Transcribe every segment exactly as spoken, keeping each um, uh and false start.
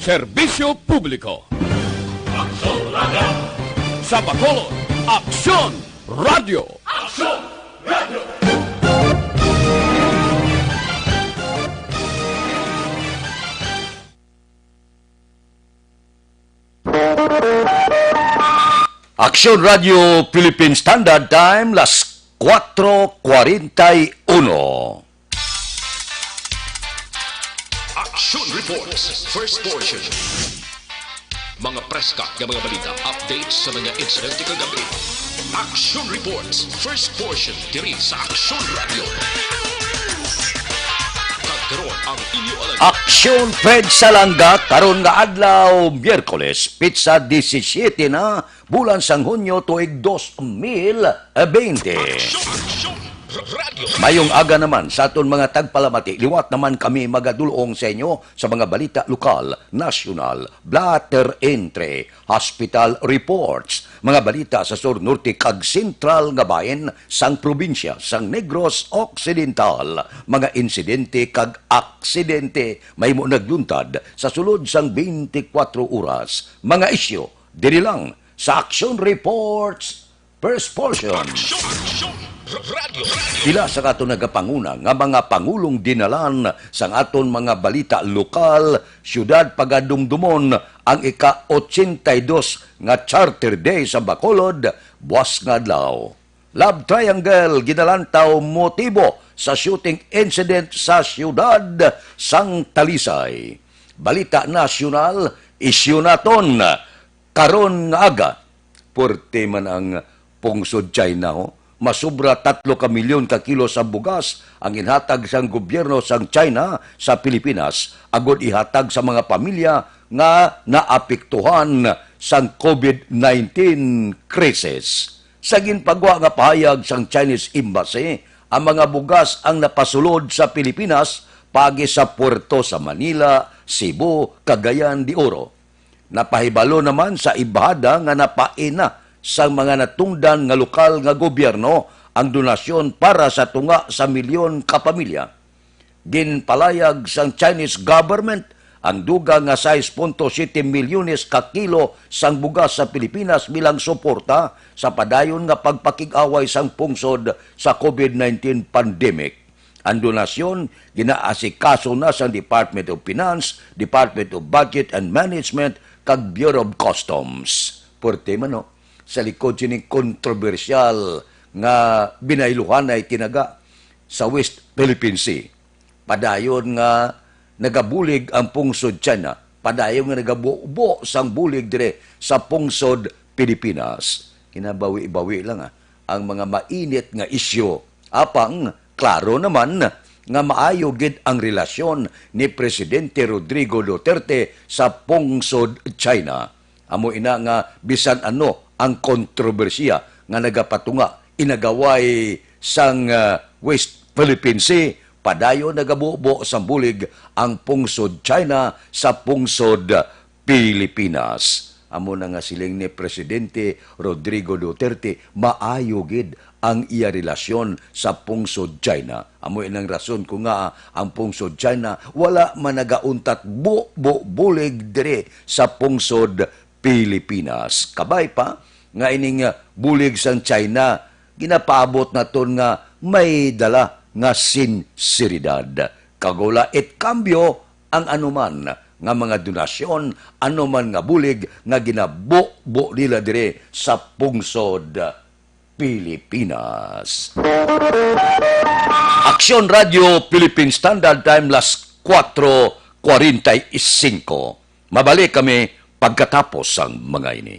Serbisyo publiko. Aksyon Radio. Sa Bacolod, Aksyon Radio. Aksyon Radio. Aksyon Radio Philippine Standard Time, las cuatro cuarenta y uno. Action Reports, first portion. Mga preska nga mga balita, updates sa mga insidente kagabi. Action Reports, first portion, diri sa Action Radio. Kag karon ang inyo alag- Aksyon Fred Salanga, karon nga adlaw, Miyerkules, pitsa disisyete na, bulan sang Hunyo, tuig dos mil bente. Action, Action Radio. Mayong aga naman sa aton mga tagpalamati. Liwat naman kami magadulong sa inyo sa mga balita lokal, nasyonal, blatter entry, hospital reports, mga balita sa sur, norte, kag sentral nga bahin sang probinsya sang Negros Occidental, mga insidente kag aksidente mahimo nagluntad sa sulod sang twenty-four oras, mga isyu diri lang sa Action Reports First Portion. Action, Action Radio. Pila sa aton nagapanguna nga mga pangulong dinalan sang aton mga balita lokal, syudad pagadumdumon ang ika-ochenta y dos nga Charter Day sa Bacolod buas nga adlaw. Love Triangle ginalantaw motibo sa shooting incident sa siyudad sang Talisay. Balita nasyonal, isyu naton karon nga aga. Puwerte man ang pungsod China, ho. Masubra tatlo ka milyon ka kilo sa bugas ang ginhatag sang gobyerno sang China sa Pilipinas agod ihatag sa mga pamilya nga naapektuhan sang covid nineteen crisis. Sa ginpagwa nga pahayag sang Chinese Embassy, ang mga bugas ang napasulod sa Pilipinas paagi sa puerto sa Manila, Cebu, Cagayan de Oro. Napahibalo naman sa ibhada nga napaina sang mga natungdan nga lokal nga gobyerno ang donasyon para sa tunga sa milyon ka pamilya. Ginpalayag sang Chinese government ang dugang nga sais punto siyete milyones ka kilo sang bugas sa Pilipinas bilang suporta sa padayon nga pagpakig-away sang pungsod sa covid nineteen pandemic. Ang donasyon ginaasikaso na sang Department of Finance, Department of Budget and Management, kag Bureau of Customs. Puwerte man, no? Sa likod sining kontrobersyal nga binayluhanay tinaga sa West Philippine Sea, padayon nga nagabulig ang pungsod China, padayon nga nagabubo sang bulig dire sa pungsod Pilipinas. Ginabawi-bawi lang, ah, ang mga mainit nga isyu. Apang, klaro naman nga maayo gid ang relasyon ni Presidente Rodrigo Duterte sa pungsod China. Amo ina nga bisan ano ang kontrobersiya nga nagapatunga inagaway sang, ah, West Philippine Sea, padayon nagabubo sang bulig ang pungsod China sa pungsod Pilipinas. Amo na nga siling ni Presidente Rodrigo Duterte, maayo gid ang iya relasyon sa pungsod China. Amo inang rason ko nga ang pungsod China wala man nagauntat bu-, bu-, bulig diri sa pungsod Pilipinas. Kabay pa nga ining, ah, bulig sang China ginapaabot naton nga may dala nga sinseridad. Kag wala it kambyo ang anuman nga mga donasyon, anuman nga bulig nga ginabubo nila diri sa pungsod Pilipinas. Aksyon Radio Philippine Standard Time, las cuatro cuarenta y cinco. Mabalik kami pagkatapos sang mga ini.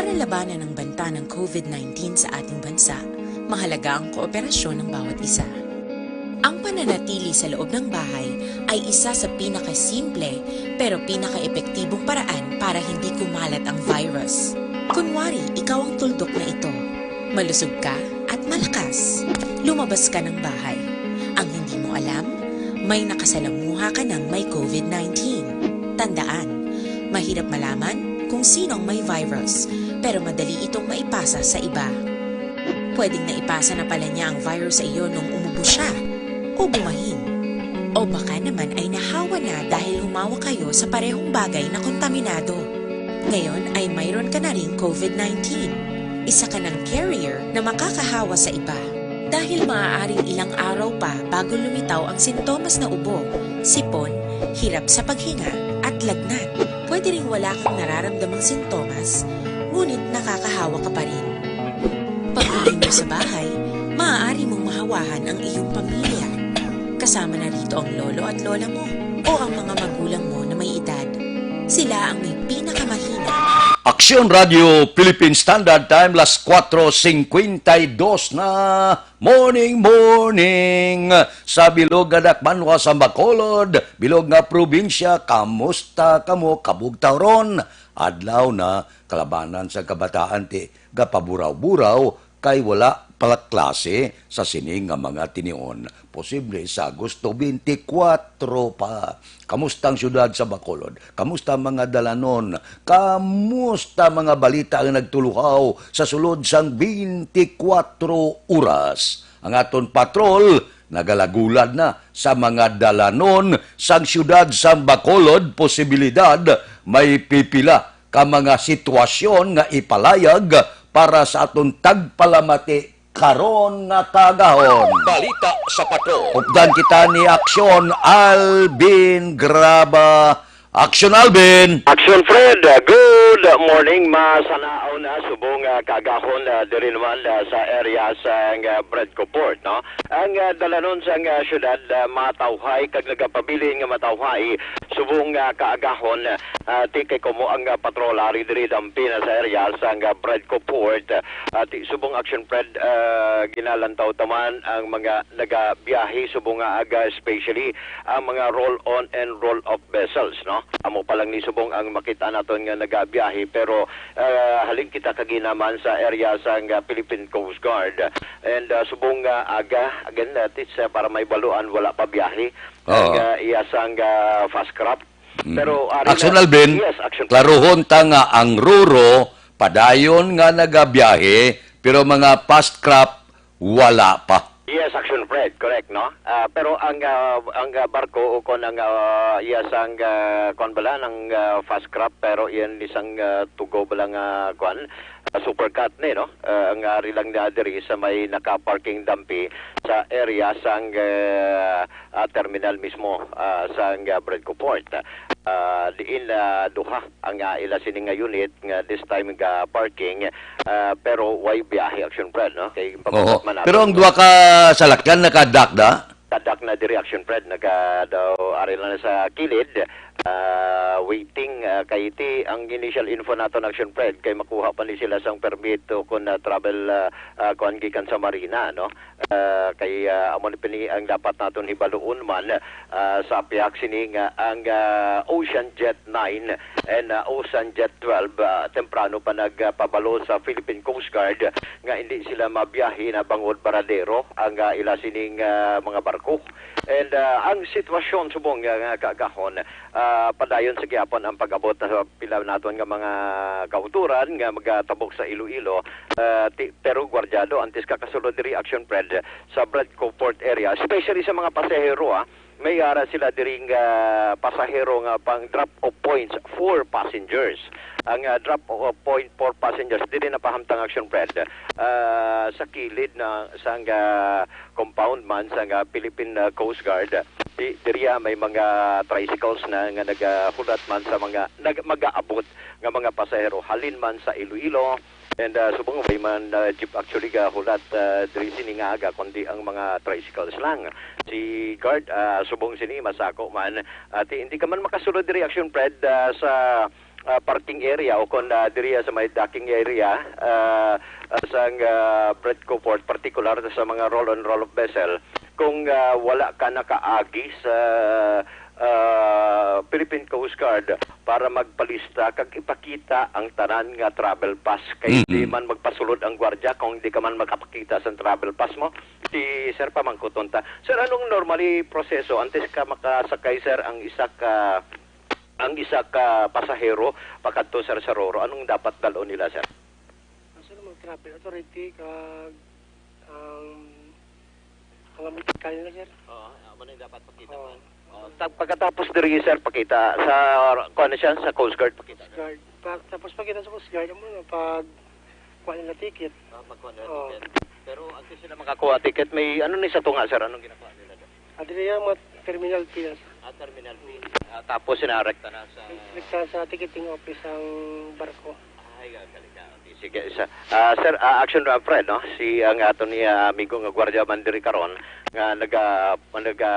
Para labanan ang banta ng COVID nineteen sa ating bansa, mahalaga ang kooperasyon ng bawat isa. Ang pananatili sa loob ng bahay ay isa sa pinakasimple pero pinakaepektibong paraan para hindi kumalat ang virus. Kunwari, ikaw ang tuldok na ito. Malusog ka at malakas. Lumabas ka ng bahay. Ang hindi mo alam, may nakasalamuha ka ng may COVID nineteen. Tandaan, mahirap malaman kung sino ang may virus, pero madali itong maipasa sa iba. Pwedeng naipasa na pala niya ang virus sa iyo nung umubo siya o bumahin. O baka naman ay nahawa na dahil humawak kayo sa parehong bagay na kontaminado. Ngayon ay mayroon ka na ring COVID nineteen. Isa ka ng carrier na makakahawa sa iba. Dahil maaaring ilang araw pa bago lumitaw ang sintomas na ubo, sipon, hirap sa paghinga, at lagnat. Pwede ring wala kang nararamdamang sintomas, ngunit nakakahawa ka pa rin. Pag-uwi mo sa bahay, maaari mong mahawahan ang iyong pamilya. Kasama na rito ang lolo at lola mo o ang mga magulang mo na may edad. Sila ang may pinakamahina. Aksyon Radio Philippine Standard Time, las kuatro singkwenta y dos na. Morning, morning! Sa bilog nga dakbanwa sa Bacolod, bilog nga probinsya, kamusta kamo kabugtaw ron? Adlaw na, kalabanan sa kabataan ti gapaburaw-buraw kay wala pala klase sa sini nga mga tinion. Posible sa Agosto twenty-four pa. Kamusta ang siyudad sa Bacolod? Kamusta ang mga dalanon? Kamusta mga balita ang nagtuluhaw sa sulod sang twenty-four oras? Ang aton patrol nagalagulad na sa mga dalanon sang siyudad sang Bacolod. Posibilidad may pipila ka mga sitwasyon nga ipalayag para sa aton tagpalamati karon nga kaagahon. Balita sa Patrol. Updan kita ni Aksyon Alvin Graba. Aksyon Alvin! Aksyon Fred, uh, good morning. Masanaon na subong uh, kaagahon uh, diri naman uh, sa area sa uh, Bredco Port, no? Ang uh, dalanon sa uh, syudad uh, matawhay kag nagapabilin nga matawhay subong uh, kaagahon uh, ti kay komo ang uh, patrol ari diri dampi na sa area sa uh, Bredco Port. Uh, ti subong Aksyon Fred, uh, ginalantaw taman ang mga nagabiyahe subong nga aga, especially ang mga roll-on and roll-off vessels, no? Amo pa lang ni subong ang makita naton nga nagabiyahe, pero uh, halin kita kaginaman sa area sa uh, Philippine Coast Guard. And uh, subong nga uh, aga, again, uh, it's, uh, para may baluan, wala pa biyahe. Oo. Ang uh, iya sang uh, fast craft. Mm. Pero ari Action na, Alvin, yes, Action. Klaruhon ta nga ang Roro padayon nga nagabiyahe, pero mga fast craft wala pa. Yes, Action Fred, correct, no? Uh, pero ang uh, ang uh, barko o kon ang uh, iya sang uh, kon bala ng uh, fast craft, pero iyan isang uh, tugo bala nga uh, kwan, uh, supercut ni, no? Uh, ang ari lang na diri sa may naka-parking dampi sa area sang uh, uh, terminal mismo uh, sang uh, Bredco Port. Uh, diin uh, duha ang uh, ila sini nga unit nga this time ga parking, uh, pero way biyahe, Action Fred, no? Kay Oo. Pero ang duha ka salakyan naka-dock da? Kadak na diri, Action Fred, naka daw ari lang sa kilid, uh, waiting uh, kay ti ang initial info naton, Action Fred, kay makuha pa ni sila sang permit o kun uh, travel uh, uh, kuan gikan sa marina, no? Uh, kay uh, amo ni pini ang dapat naton hibaluon man uh, sa pihak sini nga ang uh, Ocean Jet nine and uh, Ocean Jet twelve uh, temprano pa nagpabalo sa Philippine Coast Guard nga hindi sila mabiyahe na bangod baradero ang uh, ila sining uh, mga barko. And uh, ang sitwasyon subong nga, nga kaagahon, uh, padayon sa gihapon ang pag-abot sa pila naton nga mga kauturan nga magatabok sa Iloilo, uh, ti, pero gwardyado antes ka kasulod diri, Action Fred, sa Bredco Port area, especially sa mga pasahero, ah, may ara sila diri nga pasahero nga pang drop off points for passengers. Ang uh, drop off point for passengers diri na pahamtang, Action Fred, uh, sa kilid na sang uh, compound man sang uh, Philippine uh, Coast Guard. Di, diriya may mga tricycles na nga nagahulat man sa mga nag, mag-aabot nga mga pasahero halin man sa Iloilo, and uh, subong way man uh, jeep actually gahulat uh, diri sini nga aga, kundi ang mga tricycles lang. Si guard, uh, subong sini masako man, at hindi ka man makasulod diri, Action Fred, uh, sa ah, parking area o kon, ah, diriya sa may docking area, ah, ah, sang, ah, Bredco Port, partikular sa mga roll-on, roll-off vessel, kung, ah, wala ka nakaagi sa, ah, Philippine Coast Guard para magpalista kag ipakita ang tanan nga travel pass. Kay Mm. di man magpasulod ang gwardya kung di ka man makapakita sa travel pass mo. Si Sir, pamangkuton ta. Sir, anong normally proseso antes ka makasakay, sir, ang isa ka, ang isa ka pasahero pakadto, sir, sa Roro? Anong dapat dal-on nila, sir? Ang sila mag-travel authority kag ang mga medical nila, sir. Oo, amo na yung dapat pakita Oo. man. Oo, tag-, pagkatapos diri, sir, pakita sa, kuwan na siya, sa Coast Guard, pakita. Coast Guard. Pa-, tapos pakita sa Coast Guard, amo na pag kuha nila ticket. Ah, pagkuha nila Oo. ticket. Pero ang sila makakuha ticket, may ano ni sa tunga, sir? Anong ginakuha nila doon? Ah, dili yan, mga terminal fee na, sir. Ah, terminal fee. Ah, tapos sinarekta na sa Rekta sa ticketing office ang barko. Ay, galing ka. Okay, sige, isa. Ah, sir, ah, action, ah, friend, no? Si ang ato ni, ah, amigo nga gwardiya man diri karon nga naga, naga,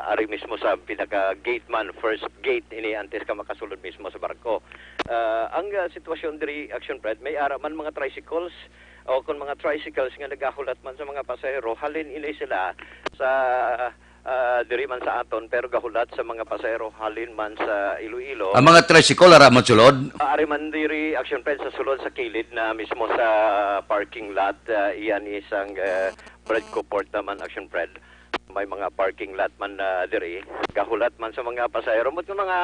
ari mismo sa pinaka gate man, first gate ini antes ka makasulod mismo sa barko. Ah, ang, ah, sitwasyon diri, action, friend, may ara man mga tricycles o kung mga tricycles nga nagahulat man sa mga pasahero, halin ini sila sa, ah, diri man sa aton, pero gahulat sa mga pasahero halin man sa Iloilo. Ang mga tricycle, ara man sulod? Ah, ari man diri, action, friend, sa sulod sa kilid na mismo sa parking lot, ah, iyan isang, ah, Bredco Port naman, action, friend. May mga parking lot man na diri, gahulat man sa mga pasahero. But nga mga,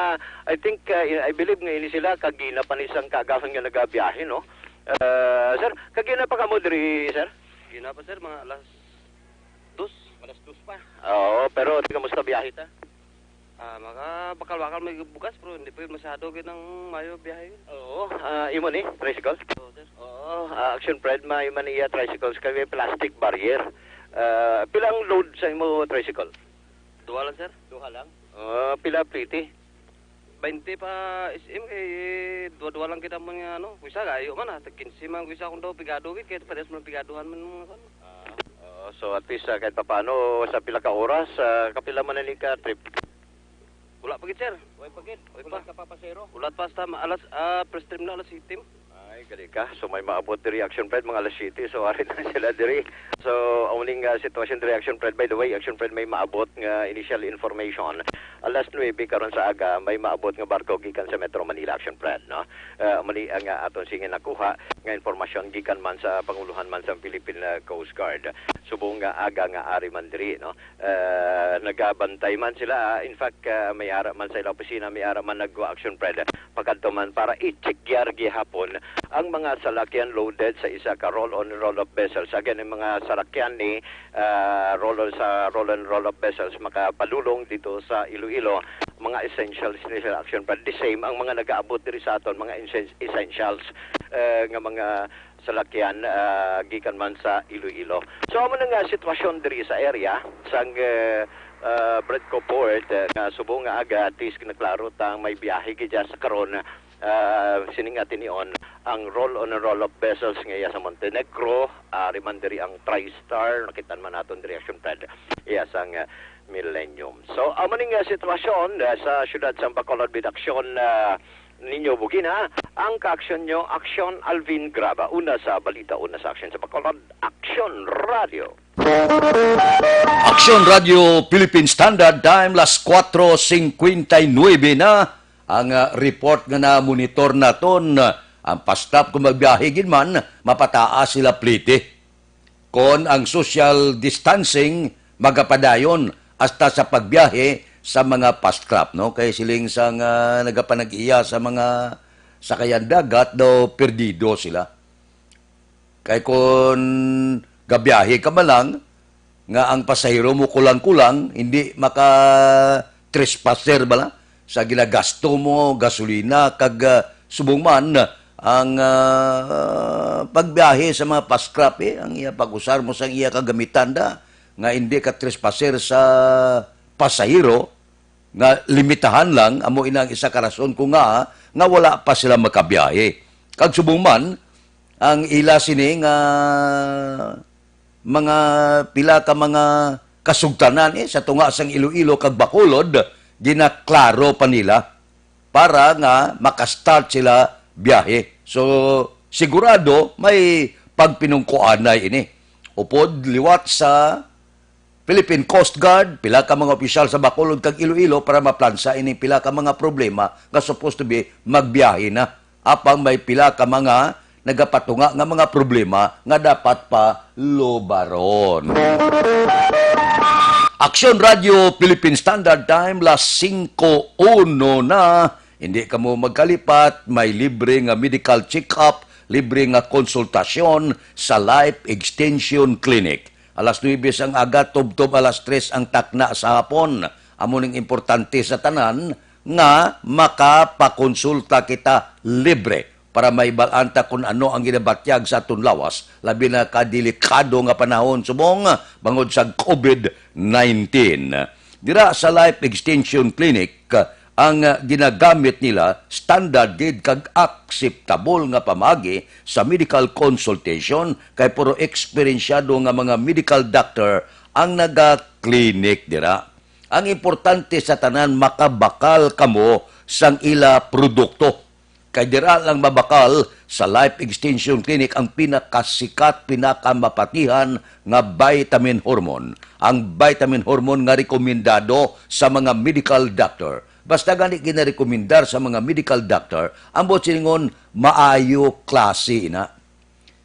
I think, ah, I believe nga ini sila kagina pa ni sang kaagahon nga nagabiyahe, no? Ah, sir, kagina pa kamo diri, sir? Gina pa, sir, mga alas dos. Alas dos pa. Oo, pero di, kamusta biyahe ta? Ah, maka bakal-bakal may bugas, pero hindi pa yun masyado gid ang mayo biyahe. Oo, ah, imo ni tricycle? Oo, sir. Oo, ah, action, friend, may man iya tricycles kay may plastic barrier. Ah, pilang load sa imo tricycle? Duha lang, sir. Duha lang? Ah, pila plete? Baynte pa S M kay duha-duha lang kita man nga, ano, kuisa gayo man, ah, tag kinse man kuisa kung daw pigado gid, kay parehas man pigaduhan man mga, ano. Ah, oo. So, at least, ah, kahit papaano, sa pila ka oras, ah, kapila man na ni ka trip? Wala pa gid, sir. Wala pa gid? Wala pa. Wala ka pa, pasero? Wala pa, hasta ma-, alas, ah, first trip na alas siyete. Ay, gali ka. So, may maabot diri, action, friend, mga alas siyete. So, ari na sila diri. So, amo ning, ah, sitwasyon diri, action, friend. By the way, action, friend, may maabot nga initial information. Alas nuebe karon sa aga, may maabot nga barko gikan sa Metro Manila, action, friend, no? Ah, amo ni ang, ah, aton sini nakuha nga impormasyon gikan man sa pangulohan man sa Philippine, ah, Coast Guard. Subong nga aga nga ari man diri, no? Ah, nagabantay man sila. In fact, ah, may ara man sa ila opisina, may ara man nagwa, action, friend, pakadto man para i-check yar gihapon ang mga salakyan loaded sa isa ka roll-on, roll-off vessels. Again, ang mga salakyan ni, ah, roll-on, sa roll-on, roll-off vessels makapadulong dito sa Iloilo, mga essentials ni sila, action, friend. The same ang mga nagaabot diri sa aton, mga essen-, essentials, eh, nga mga salakyan, ah, gikan man sa Iloilo. So, amo na nga sitwasyon diri sa area sang, eh, ah, Bredco Port, eh, nga subong nga aga, at least naklaro ta ang may biyahe gid dyan sa karon, ah, sining atinion ang roll-on and roll-off vessels nga iya sa Montenegro, ari man diri ang TriStar, nakita man naton diri, action, friend, iya sang, ah, Millennium. So, amo ni nga sitwasyon, ah, sa siyudad sa Bacolod, with action, ah, ninyo bugina, ang ka-action nyo, Action Alvin Graba. Una sa balita, una sa action sa Bacolod, Action Radio. Action Radio Philippine Standard Time, las kuwatro singkwenta y nuebe na. Ang, ah, report nga na-monitor naton, ah, ang pa-stop kung magbiyahe gid man, mapataas sila plete. Kon ang social distancing magapadayon hasta sa pagbiyahe sa mga fast craft, no? Kay siling sang, ah, nagapanag-iya sa mga sakayan dagat daw perdido sila. Kay kon gabiyahe ka man lang, nga ang pasahero mo kulang-kulang, hindi maka-trespasser bala sa ginagasto mo, gasolina, kag, ah, subong man ang, ah, pagbiyahe sa mga fast craft, eh, ang iya pag-usar mo sang iya kagamitan da, nga hindi ka trespasser sa pasahero, nga limitahan lang, amo ina ang isa ka rason ko nga, nga wala pa sila makabiyahe. Kag subong man, ang ila sini nga mga pila ka mga kasugtanan, eh, sa tunga sang Iloilo kag Bacolod, ginaklaro pa nila. para nga makastart sila biyahe. So, sigurado may pagpinungkuanay ini. Upod liwat sa Philippine Coast Guard, pila ka mga opisyal sa Bacolod kag Iloilo para maplansa ining pila ka mga problema nga supposed to be magbiyahe na. Apang may pila ka mga nagapatunga nga mga problema nga dapat pa lubaron. Aksyon Radio Philippine Standard Time, las singko uno na. Hindi kamo magkalipat, may libre nga medical check-up, libre nga konsultasyon sa Life Extension Clinic. Alas nuebe sang aga, tubtob alas tres ang takna sa hapon. Amo ning importante sa tanan nga makapakonsulta kita libre para mabal-an ta kung ano ang ginabatyag sa aton lawas, labi na ka delikado nga panahon subong bangod sa covid nineteen. Dira sa Life Extension Clinic, ang ginagamit nila standard gid kag akseptable nga pamaagi sa medical consultation, kay puro eksperensyado nga mga medical doctor ang naga-clinic dira. Ang importante sa tanan, makabakal kamo sang ila produkto. Kay dira lang mabakal sa Life Extension Clinic ang pinakasikat, pinakamapatihan nga vitamin hormone. Ang vitamin hormone nga rekomendado sa mga medical doctor. Basta gani ginarekomendar sa mga medical doctor, ang buot silingon, maayo klase ina.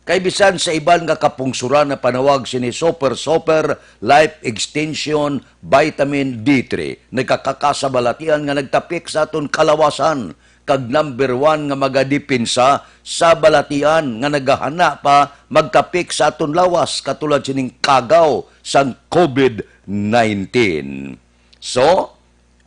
Kay bisan sa iban nga kapungsuran napanawag sini Super Super Life Extension Vitamin D three, nagakaka sa balatian nga nagtapik sa aton kalawasan, kag number one nga magadepensa sa balatian nga nagahana pa magtapik sa aton lawas, katulad sining kagaw sang covid nineteen. So,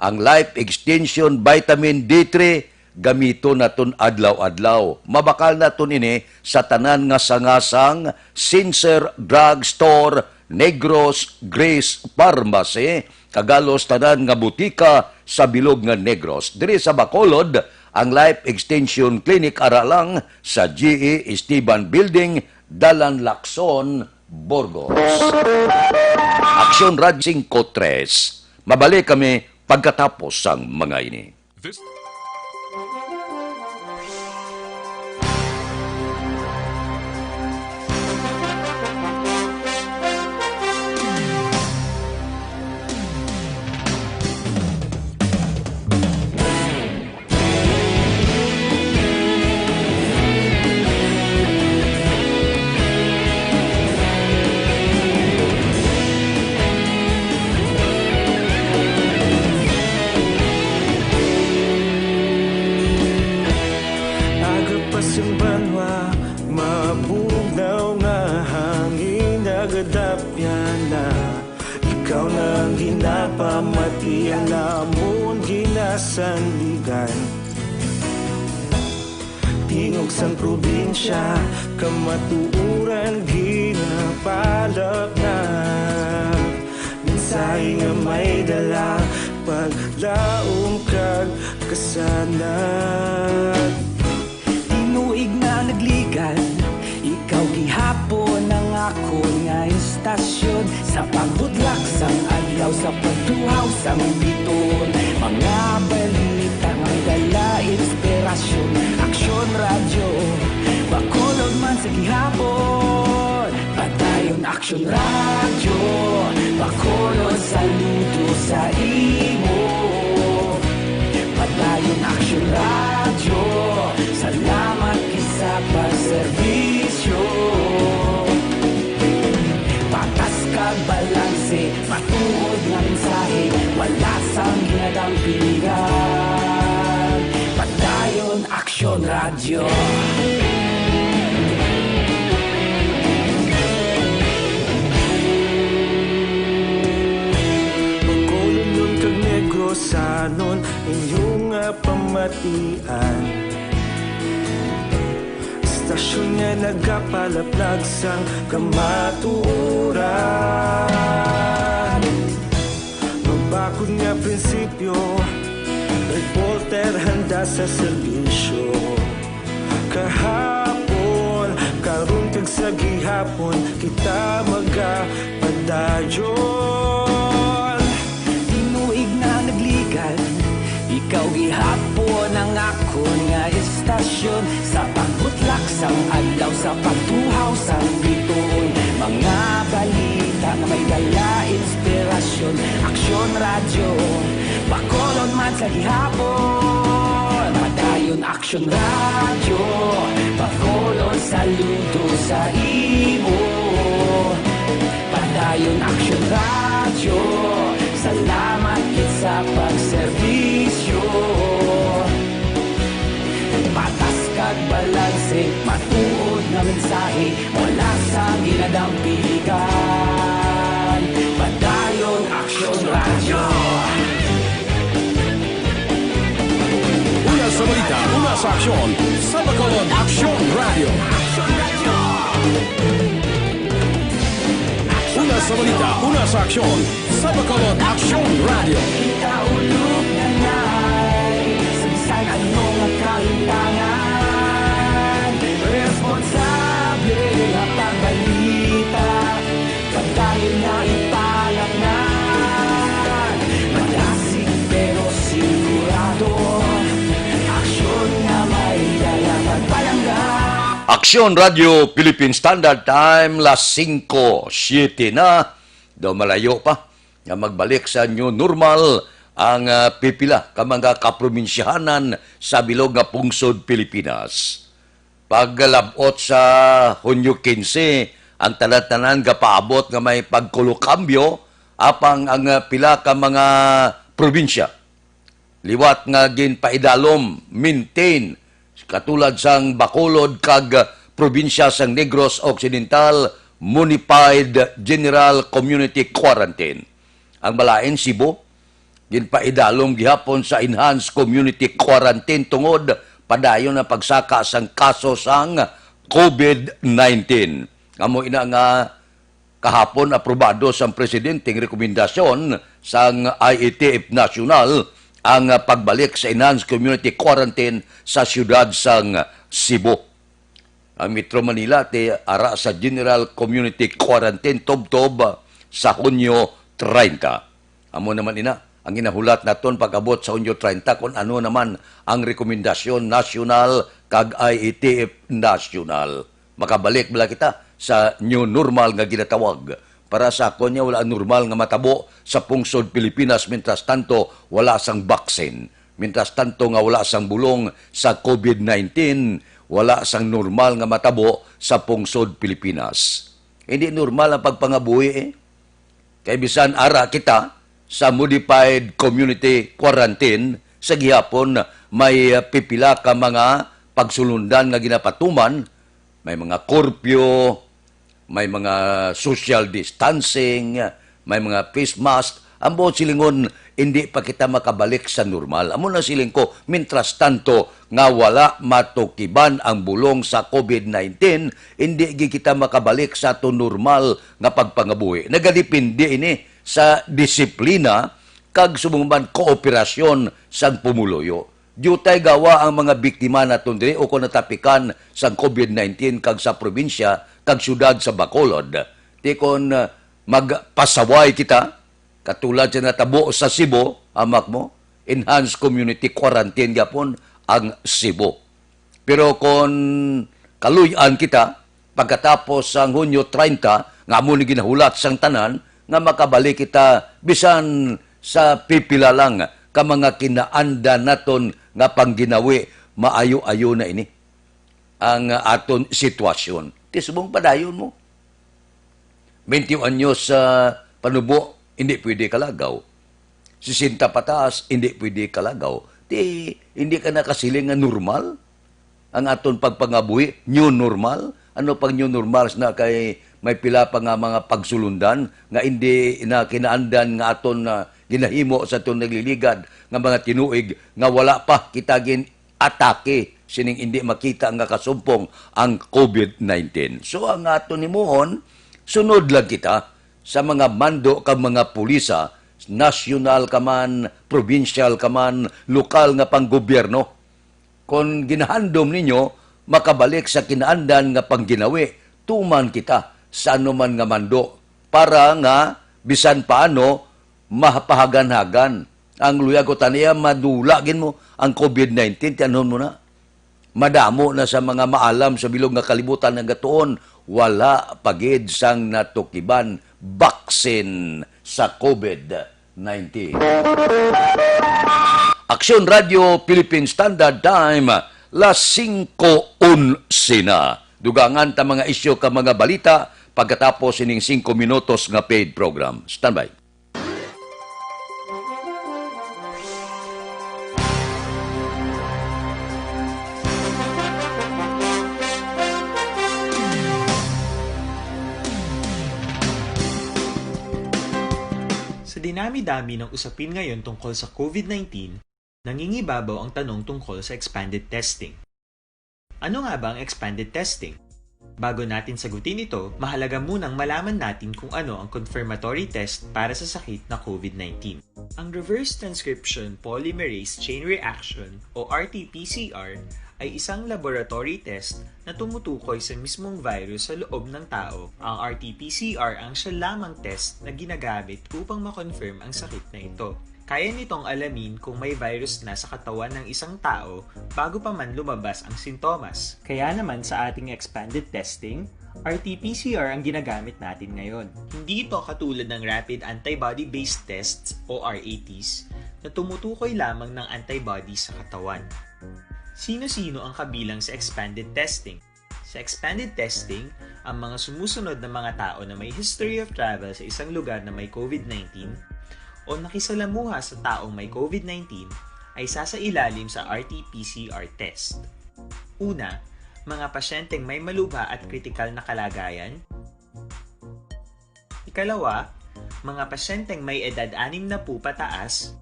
ang Life Extension Vitamin D three, gamiton naton adlaw-adlaw. Mabakal naton ini sa tanan nga sanga sang Sincere Drug Store, Negros, Grace Pharmacy, kag halos tanan nga butika sa bilog nga Negros. Diri sa Bacolod, ang Life Extension Clinic ara lang sa G E Esteban Building, Dalan Lacson, Burgos. Aksyon Radyo singko tres. Mabalik kami pagkatapos sang mga ini. This Aga pa sing banwa, mabugnaw nga hangin, nagadapyan na. Ikaw na ang ginapamati, ang amon ginasandigan. Tingog sang probinsya, kamatuoran ginapalapnap. Mensahe nga may dala, paglaom kag kasanag. Tinuig na nagligad, ikaw gihapon ang akon nga istasyon. Sa pagbudlak sang adlaw, sa pagtuhaw sang biton, mga balita nga dala inspirasyon. Aksyon Radyo, Bacolod man sa gihapon. Padayon Aksyon Radyo, Bacolod, saludo sa imo. Padayon Aksyon Radyo, salamat gid sa pagserbisyo. Patas kag balanse, matuod nga mensahe, wala sang ginadampingan. Padayon Aksyon Radyo. Bacolodnon kag Negrosanon, inyo nga pamatian. Istasyon nga nagapalaplag sang kamatuoran. Mabakod nga prinsipyo, reporter handa sa serbisyo. Kahapon, karon kag sa gihapon, kita magapadayon. Tinuig na nagligad, ikaw gihapon Tasyon sa pagbutlak sang adlaw, sa pagtuhaw sang bituon, mga balita nga may dala inspirasyon. Aksyon Radyo, Bacolod man sa gihapon. Padayon Aksyon Radyo, Bacolod, saludo sa imo. Padayon Aksyon Radyo, salamat gid sa pagserbisyo. Patas kag balanse, matuod nga mensahe, wala sang ginadampiligan. Padayon Aksyon Radyo. Una sa balita, una sa aksyon, sa Bacolod Aksyon Radyo. Una sa balita, una sa aksyon, sa Bacolod Aksyon Radyo. Kita ulog na nai sa bisan ano nga kalimtangan. Responsable nga pagbalita, padayon nga ipalangan. Madasig pero sigurado, aksyon nga may dala pagpalangga. Aksyon Radyo Philippine Standard Time, las singko siete na. Daw malayo pa nga magbalik sa new normal ang, ah, pipila ka mga kaprobinsyahanan sa bilog nga pungsod Pilipinas. Paglab-ot sa Hunyo kinse, ang tanan-tanan gapaabot nga may pagkulokambyo, apang ang, ah, pila ka mga probinsya liwat nga ginpaidalom, maintain, katulad sang Bacolod kag probinsya sang Negros Occidental, modified general community quarantine. Ang balain, Cebu, ginpaidalom gihapon sa enhanced community quarantine tungod padayon ang pagsaka sang kaso sang covid nineteen. Amo ina nga kahapon, aprobado sang presidente ang rekomendasyon sang I A T F National ang pagbalik sa enhanced community quarantine sa siyudad sang Cebu. Ang Metro Manila ti ara sa General Community Quarantine tubtob sa Hunyo treinta. Amo naman ina ang ginahulat naton pag-abot sa Hunyo treinta, kung ano naman ang rekomendasyon nasyonal kag I A T F nasyonal. Makabalik bala kita sa new normal nga ginatawag? Para sa akon, niya wala normal nga matabo sa pungsod Pilipinas, mientras tanto wala sang vaccine. Mientras tanto nga wala sang bulong sa covid nineteen, wala sang normal nga matabo sa pungsod Pilipinas. Hindi normal ang pagpangabuhi, eh. Kay bisan ara kita sa modified community quarantine, sa gihapon may, ah, pipila ka mga pagsulundan nga ginapatuman, may mga curfew, may mga social distancing, may mga face mask. Ang buot silingon, hindi pa kita makabalik sa normal. Amo na siling ko, mientras tanto nga wala matukiban ang bulong sa covid nineteen, hindi gid kita makabalik sa aton normal nga pagpangabuhi. Nagadepende ini sa disiplina kag subong man kooperasyon sang pumuluyo. Diutay gawa ang mga biktima naton diri o kon natapikan sang covid nineteen kag sa probinsya kag siyudad sa Bacolod. Ti kon, ah, magpasaway kita, katulad sa natabo sa Cebu, amak mo, enhanced community quarantine gyapon ang Cebu. Pero kon kaluy-an kita, pagkatapos sang Hunyo treinta, nga amo ni ginahulat sang tanan, nga makabalik kita bisan sa pipila lang ka mga kinaandan naton nga pangginawi, maayo-ayo na ini ang aton sitwasyon. Ti subong padayon mo. Twenty anyos sa panubo, hindi pwede kalagaw. Sesenta pataas, hindi pwede kalagaw. Ti, hindi ka nakasiling nga normal ang aton pagpangabuhi, new normal? Ano pang new normal na kay may pila pa nga mga pagsulundan nga hindi na kinaandan nga aton na ginahimo sa aton nagliligad nga mga tinuig nga wala pa kita gin atake sining indi makita nga kasumpong ang covid nineteen. So, ang aton himuon, sunod lang kita sa mga mando kag mga pulisa, nasyonal ka man, probinsyal ka man, lokal nga panggobyerno. Kon ginahandom ninyo makabalik sa kinaandan nga pangginawi, tuman kita sa anuman nga mando para nga bisan paano mapahagan-hagan ang luyag, kundi madula gid mo ang covid nineteen, tianhon mo na. Madamo na sa mga maalam sa bilog nga kalibutan nagatuon, wala pa gid sang natukiban baksin sa COVID nineteen. Aksyon Radio Philippine Standard Time, las singko onse na. Dugangan ta mga isyu ka mga balita pagkatapos ining singko minutos nga paid program. Standby. Sa dinami-dami ng usapin ngayon tungkol sa COVID nineteen, nangingibabaw ang tanong tungkol sa expanded testing. Ano nga ba ang expanded testing? Bago natin sagutin ito, mahalaga munang malaman natin kung ano ang confirmatory test para sa sakit na COVID nineteen. Ang reverse transcription polymerase chain reaction o R T P C R ay isang laboratory test na tumutukoy sa mismong virus sa loob ng tao. Ang R T P C R ang siya lamang test na ginagamit upang ma-confirm ang sakit na ito. Kaya nitong alamin kung may virus na sa katawan ng isang tao bago pa man lumabas ang sintomas. Kaya naman sa ating expanded testing, R T P C R ang ginagamit natin ngayon. Hindi ito katulad ng rapid antibody-based tests o R A Ts na tumutukoy lamang ng antibody sa katawan. Sino-sino ang kabilang sa expanded testing? Sa expanded testing, ang mga sumusunod na mga tao na may history of travel sa isang lugar na may COVID nineteen o nakisalamuha sa taong may COVID nineteen ay sasailalim sa R T P C R test. Una, mga pasyenteng may malubha at kritikal na kalagayan. Ikalawa, mga pasyenteng may edad anim na po pataas,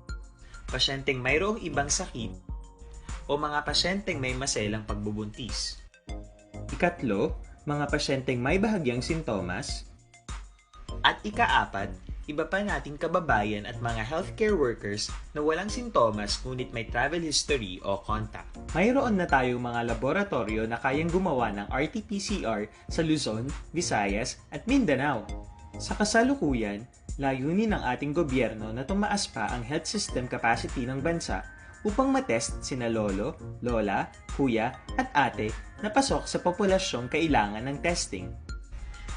pasyenteng mayroong ibang sakit, o mga pasyenteng may maselang pagbubuntis. Ikatlo, mga pasyenteng may bahagyang sintomas. At ikaapat, iba pa nating kababayan at mga healthcare workers na walang sintomas ngunit may travel history o contact. Mayroon na tayong mga laboratoryo na kayang gumawa ng R T P C R sa Luzon, Visayas, at Mindanao. Sa kasalukuyan, layunin ng ating gobyerno na tumaas pa ang health system capacity ng bansa upang matest sina lolo, lola, kuya, at ate na pasok sa populasyong kailangan ng testing.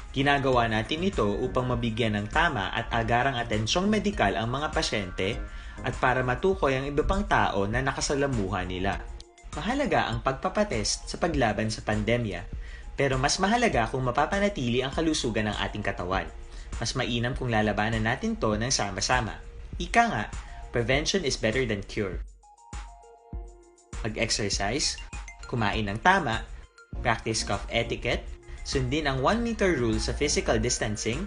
Ginagawa natin ito upang mabigyan ng tama at agarang atensyong medikal ang mga pasyente at para matukoy ang iba pang tao na nakasalamuha nila. Mahalaga ang pagpapatest sa paglaban sa pandemya, pero mas mahalaga kung mapapanatili ang kalusugan ng ating katawan. Mas mainam kung lalabanan natin 'to ng sama-sama. Ika nga, prevention is better than cure. Mag-exercise, kumain ng tama, practice cough etiquette, sundin ang one meter rule sa physical distancing,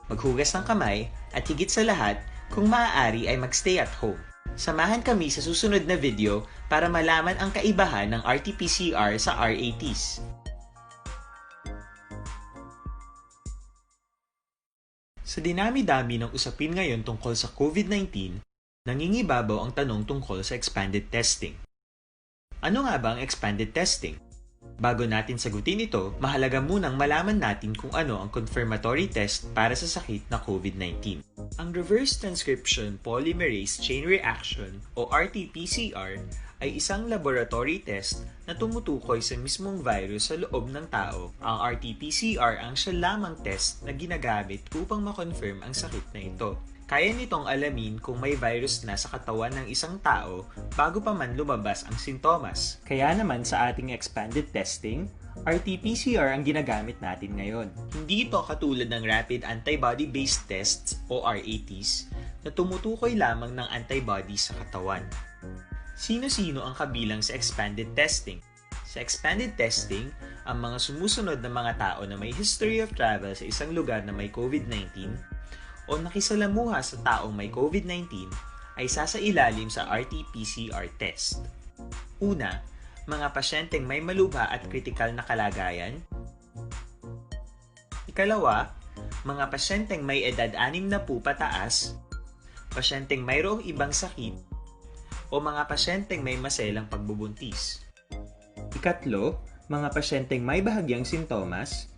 maghugas ng kamay, at higit sa lahat, kung maaari ay mag-stay at home. Samahan kami sa susunod na video para malaman ang kaibahan ng R T P C R sa R A Ts. Sa dinami-dami ng usapin ngayon tungkol sa COVID nineteen, nangingibabaw ang tanong tungkol sa expanded testing. Ano nga ba ang expanded testing? Bago natin sagutin ito, mahalaga munang malaman natin kung ano ang confirmatory test para sa sakit na COVID nineteen. Ang reverse transcription polymerase chain reaction o R T P C R ay isang laboratory test na tumutukoy sa mismong virus sa loob ng tao. Ang R T P C R ang siya lamang test na ginagamit upang ma-confirm ang sakit na ito. Kaya nitong alamin kung may virus na sa katawan ng isang tao bago pa man lumabas ang sintomas. Kaya naman sa ating expanded testing, R T P C R ang ginagamit natin ngayon. Hindi ito katulad ng rapid antibody-based tests o R A Ts na tumutukoy lamang ng antibody sa katawan. Sino-sino ang kabilang sa expanded testing? Sa expanded testing, ang mga sumusunod na mga tao na may history of travel sa isang lugar na may COVID nineteen o nakisalamuha sa taong may COVID nineteen ay sasailalim sa R T P C R test. Una, mga pasyenteng may malubha at kritikal na kalagayan. Ikalawa, mga pasyenteng may edad anim na po pataas, pasyenteng mayroong ibang sakit, o mga pasyenteng may maselang pagbubuntis. Ikatlo, mga pasyenteng may bahagyang sintomas.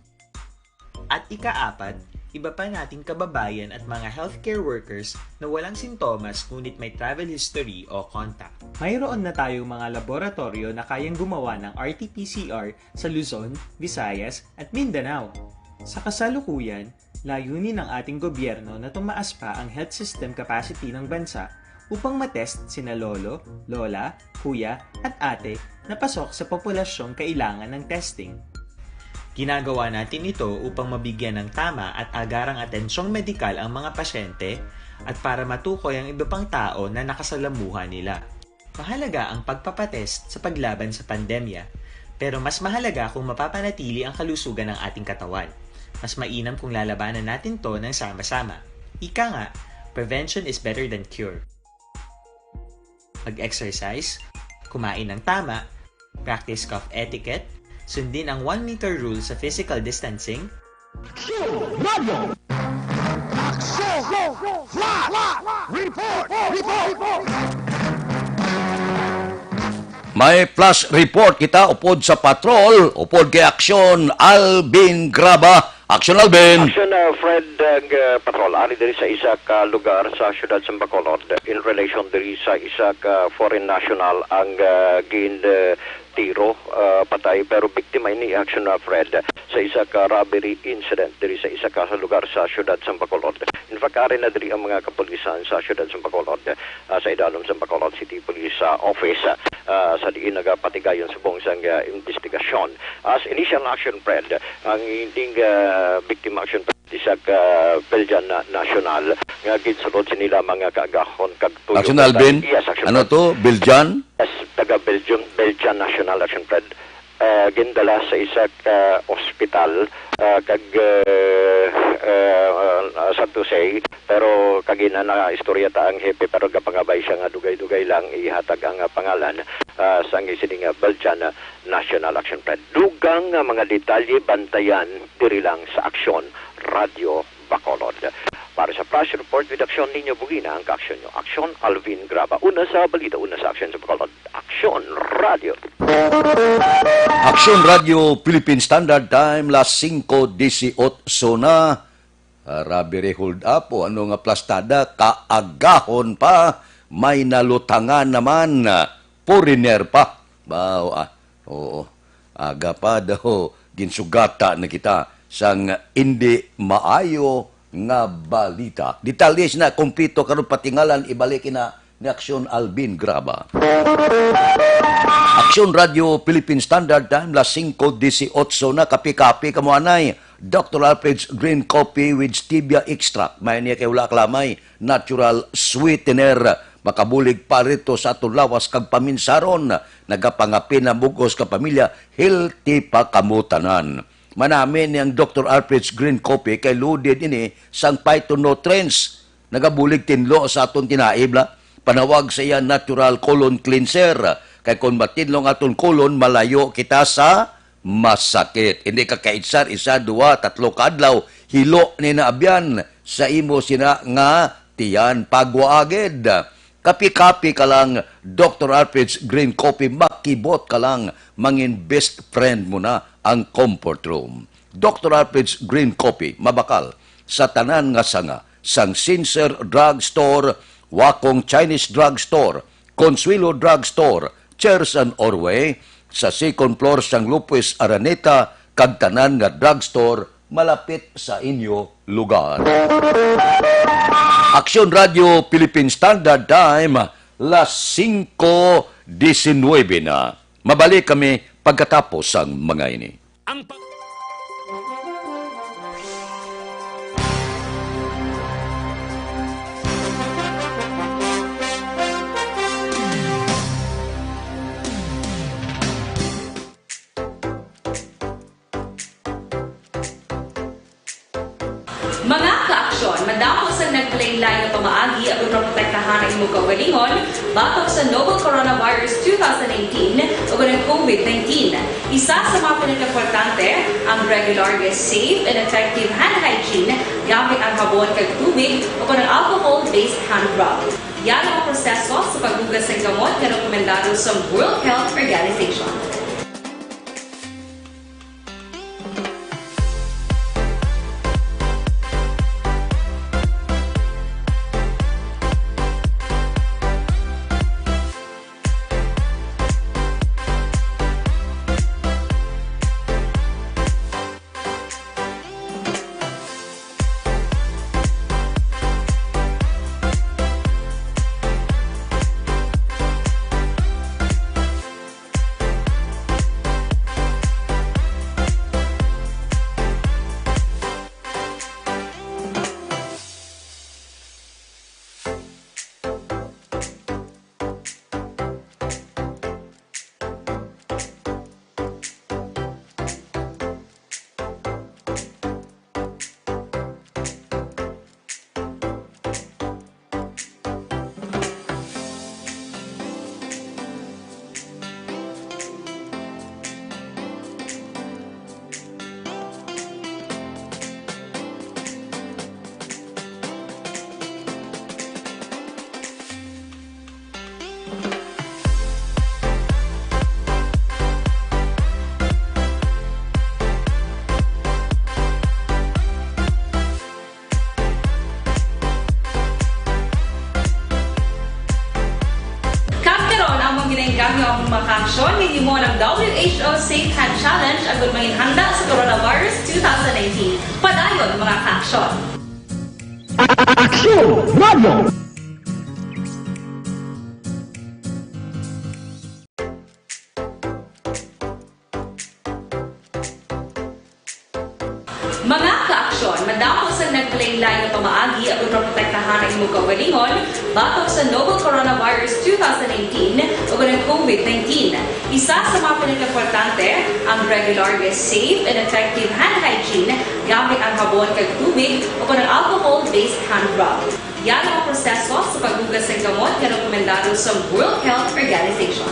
At ikaapat, Iba pa nating kababayan at mga healthcare workers na walang sintomas ngunit may travel history o contact. Mayroon na tayong mga laboratoryo na kayang gumawa ng R T P C R sa Luzon, Visayas, at Mindanao. Sa kasalukuyan, layunin ng ating gobyerno na tumaas pa ang health system capacity ng bansa upang matest sina lolo, lola, kuya, at ate na pasok sa populasyong kailangan ng testing. Ginagawa natin ito upang mabigyan ng tama at agarang atensyong medikal ang mga pasyente at para matukoy ang iba pang tao na nakasalamuha nila. Mahalaga ang pagpapatest sa paglaban sa pandemya, pero mas mahalaga kung mapapanatili ang kalusugan ng ating katawan. Mas mainam kung lalabanan natin to ng sama-sama. Ika nga, prevention is better than cure. Mag-exercise, kumain ng tama, practice cough etiquette, sundin ang one meter rule sa physical distancing, Aksyon Radio! Aksyon! Flash! Report! Report! May flash report kita upod sa patrol, upod kay Aksyon Alvin Graba. Aksyon Alvin! Aksyon uh, Fred uh, Patrol, ari diri sa isa ka lugar sa siyudad sa Bacolod in relation diri sa isa ka foreign national ang uh, gin uh, tiro uh, patay pero biktima ini Aksyon uh, Fred sa isa ka robbery incident diri sa isa ka lugar sa siyudad sa Bacolod. In fact, ari na diri ang mga kapulisan sa siyudad sa Bacolod uh, sa idalom sa Bacolod City Police uh, Office uh, sa diin nagapatigayon subong sang uh, investigasyon. As initial action, Fred, ang ining uh, victim Aksyon Fred isa ka Belgian na national nga ginsulod sini lamang nga kaagahon kag tuyo Action Alvin? Yes, Action Ano Fred. to? Belgian? Yes, taga Belgium, Belgian national Action Fred. Uh, gindala sa isa ka ospital uh, kag uh, uh, uh, sad to say, pero kagina na istorya ta ang hepe pero gapangabay siya nga dugay-dugay lang ihatag ang uh, pangalan uh, sang sini nga Belgian uh, National Action Fred. Dugang nga mga detalye bantayan diri lang sa Aksyon Radyo Bacolod. Para sa Flash Report with Aksyon ninyo, bugina ang kaaksyon nyo. Aksyon Alvin Graba. Una sa balita, una sa aksyon sa Bacolod. Aksyon Radyo. Aksyon Radyo Philippine Standard Time, las singko disiotso na. Grabe hold up o ano nga plastada, kaagahon pa, may nalutangan naman, foreigner pa. Baw, ah, oo, aga pa daw, ginsugata na kita sang indi maayo nga balita. Detalye na kompleto karon patingalan ibalik na ni Aksyon Alvin Graba. Aksyon Radio Philippine Standard Time, las singko disiotso na, kapi-kapi kamo anay. Doctor Alfred's Green Coffee with Stevia Extract. May niya kay wala kalamay, natural sweetener. Makabulig pa rito sa aton lawas kag paminsaron. Nagapangapin na bugos ka pamilya, healthy pa kamo tanan. Manami ni ang Doctor Alfred's Green Coffee kay loaded ini sang phytonutrients. Nagabulig tinlo sa aton tinaib la. Panawag sa iya natural colon cleanser. Kay kon matinlo ang aton colon, malayo kita sa masakit. Hindi ka kaitsar, isa, dua, tatlo ka adlaw, hilo ni na abyan sa imo sina nga tiyan pagwaagid. Kapi-kapi ka lang, Doctor Alfred's Green Coffee, makibot ka lang, mangin best friend mo na ang comfort room. Doctor Alfred's Green Coffee, mabakal sa tanan nga sanga, sang Sincere Drug Store, Wakong Chinese Drug Store, Consuelo Drug Store, Chairs and Orway, sa second floor sang Lopez Araneta, kag tanan nga drug store malapit sa inyo lugar. Aksyon Radio Philippine Standard Time, las singko disinuybe na. Mabalik kami pagkatapos sang mga ini. Ang pag- Mga kaaksyon, madamo sang naglain-lain nga pamaagi aron maprotektahan ang imong kaugalingon batok sa novel coronavirus two thousand nineteen o ang COVID nineteen. Isa sa mga pinakaimportante ang regular nga safe and effective hand hygiene gamit ang habon kag tubig o ang alcohol-based hand rub. Yara ang proseso sa paghugas sang kamot nga rekomendado sa World Health Organization. Aksyon, ginhimo ang W H O Safe Hand Challenge agud manginhanda sa coronavirus two thousand nineteen. Padayon, mga ka-aksyon. Aksyon Radio! Mga ka-aksyon, madamo sang nagkalain-lain nga pamaagi aron maprotektahan ang imong kaugalingon batok sa novel coronavirus two thousand nineteen o ang COVID nineteen. Isa sa mga pinakaimportante ang regular nga safe and effective hand hygiene gamit ang habon kag tubig o ang alcohol-based hand rub. Yara ang proseso sa paghugas sang kamot nga rekomendado sa World Health Organization.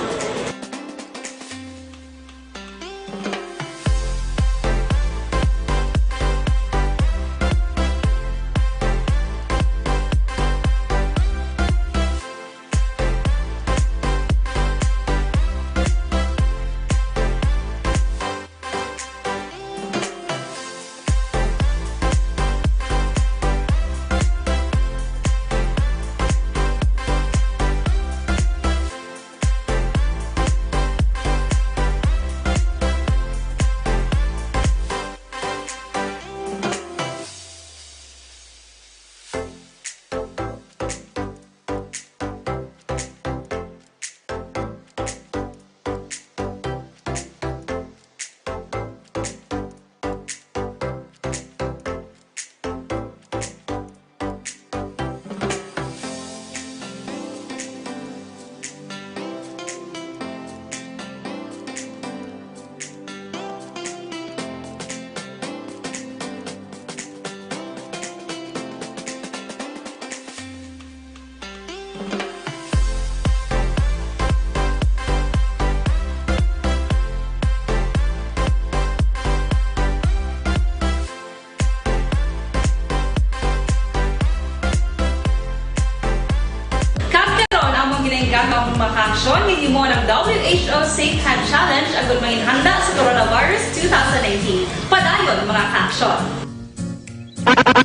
Kag karon, among ginainggana ang mga ka-aksyon nga ginhimo ang W H O Safe Hand Challenge agud manginhanda sa coronavirus two thousand nineteen. Padayon, mga ka-aksyon.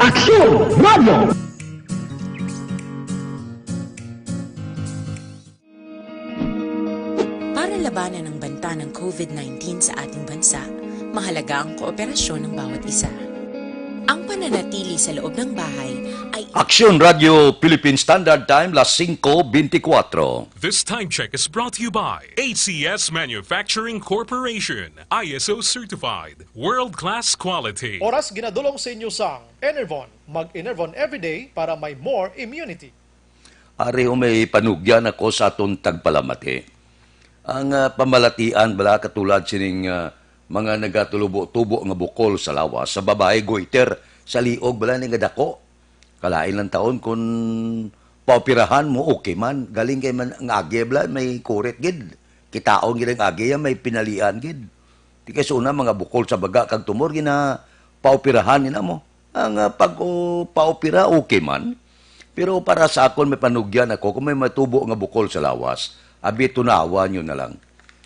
Aksyon Radio! Para labanan ang banta ng COVID nineteen sa ating bansa, mahalaga ang kooperasyon ng bawat isa. Ang pananatili sa loob ng bahay ay Aksyon Radio Philippine Standard Time, las singko bentikwatro. This time check is brought to you by A C S Manufacturing Corporation, I S O certified, world-class quality. Oras ginadulong sa inyo sang Enervon. Mag-Enervon everyday para may more immunity. Ari, o, may panugyan ako sa aton tagpalamati. Ang, ah, pamalatian bala katulad sining, ah, mga nagatubo-tubo nga bukol sa lawas, sa babayi, goiter, sa liog bala ni nga dako. Kalain lang taon kun paoperahan mo, okay man. Galing kay man ang agi bala may kurit gid. Kitaon gid ang agi, ya may pinalian gid. Di kay sa una, mga bukol sa baga kag tumor, ginapaoperahan nila mo. Ang, ah, pag, o, paopera, okay man. Pero para sa akon, may panugyan ako kung may matubo nga bukol sa lawas. Abi, tunawa nyo na lang.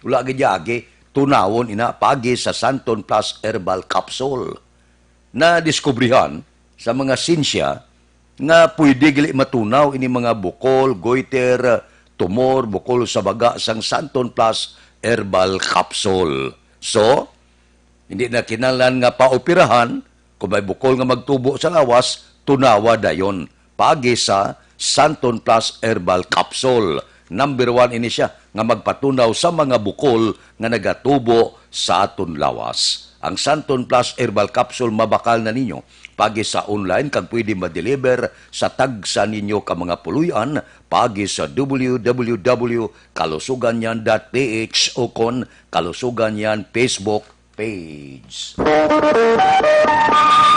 Wala gid ya agi, tunawon ina paagi sa Santon Plus Herbal Capsule. Nadiskubrihan sa mga sinsya nga pwede gali matunaw ini mga bukol, goiter, tumor, bukol sa baga sang Santon Plus Herbal Capsule. So, hindi na kinahanglan nga paoperahan. Kung may bukol nga magtubo sa lawas, tunawa dayon paagi sa Santon Plus Herbal Capsule. Number one ini siya nga magpatunaw sa mga bukol nga nagatubo sa aton lawas. Ang Santon Plus Herbal Capsule mabakal na ninyo paagi sa online kag pwede ma-deliver sa tagsa ninyo ka mga puloy-an paagi sa W W W kalusuganyan dot P H o kon Kalusuganyan Facebook page.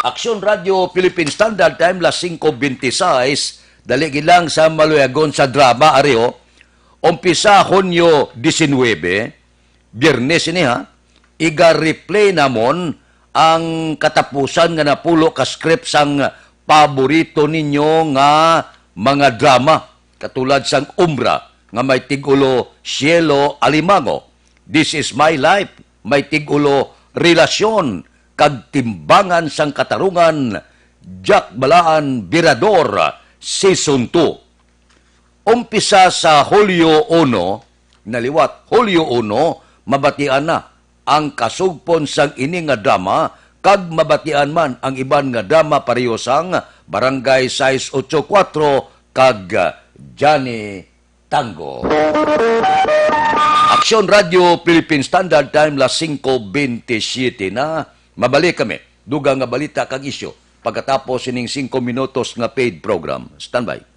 Aksyon Radio Philippine Standard Time, las singko bentiseis. Dali gid lang sa maluyagon sa drama, ari, o. Umpisa Hunyo disinwebe, Biyernes ini, ha. Iga-replay namon ang katapusan nga napulo ka script sang paborito ninyo nga mga drama, katulad sang Umbra nga may tig-ulo Cielo Alimango, This Is My Life, may tig-ulo Relasyon, kag Timbangan sang Katarungan, Jack Balaan Birador, Season two. Umpisa sa Hulyo uno, Na liwat Hulyo uno, mabatian na ang kasugpon sang ini nga drama, kag mabatian man ang iban nga drama pareho sang Barangay sais ocho kuwatro kag Johnny Tango. Aksyon Radyo Philippine Standard Time, las singko bentisiete na. Mabalik kami, dugang nga balita kag isyu pagkatapos sining singko minutos nga paid program. Standby.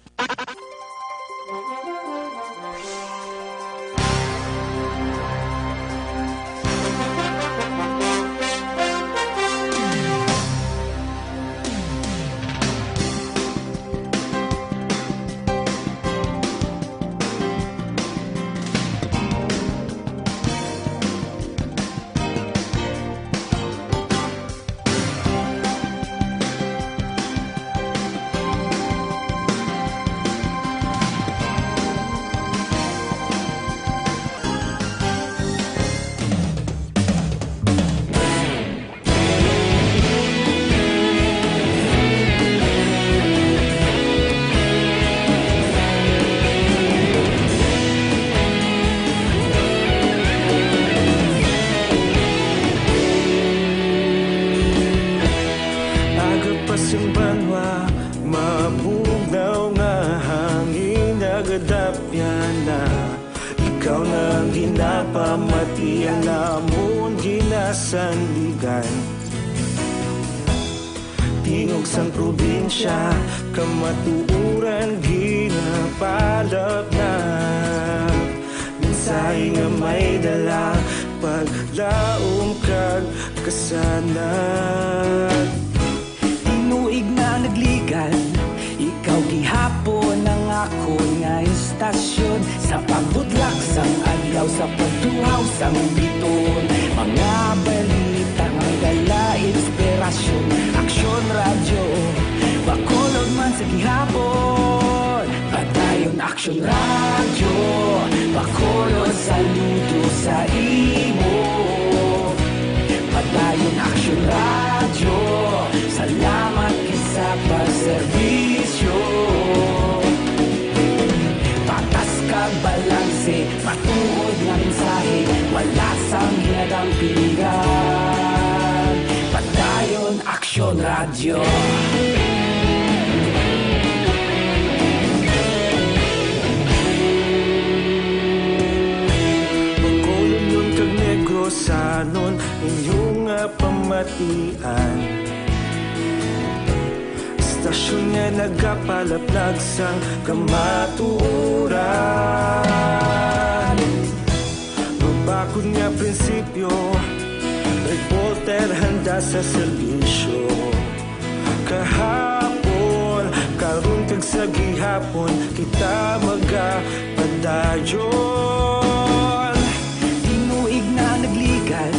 Aga pa sing banwa, mabugnaw nga hangin, nagadapyan na. Ikaw na ang ginapamatian namon, ginasandigan. Tingog sang probinsya, kamatuoran ginapalapnap. Mensahe nga may dala, paglaom kag kasanag. Tinuig na nagligad, ikaw gihapon ang akon nga istasyon. Sa pagbutlak sang adlaw, sa pagtuhaw sang bituon, mga balita nga may dala inspirasyon. Aksyon Radyo, Bacolod man sa gihapon. Padayon Aksyon Radyo, Bacolod, saludo sa imo. Padayon Aksyon Radyo, salamat gid sa pagserbisyo. Patas kag balanse, matuod nga mensahe, wala sang hinadampingan. Padayon Aksyon Radyo. Bacolod kag Negrosanon, inyo nga pamatian. Istasyon nga nagapalaplag sang kamatuoran. Mabakod nga prinsipyo, reporter handa sa serbisyo. Kahapon, karon kag sa gihapon, kita magapadayon. Tinuig na nagligad,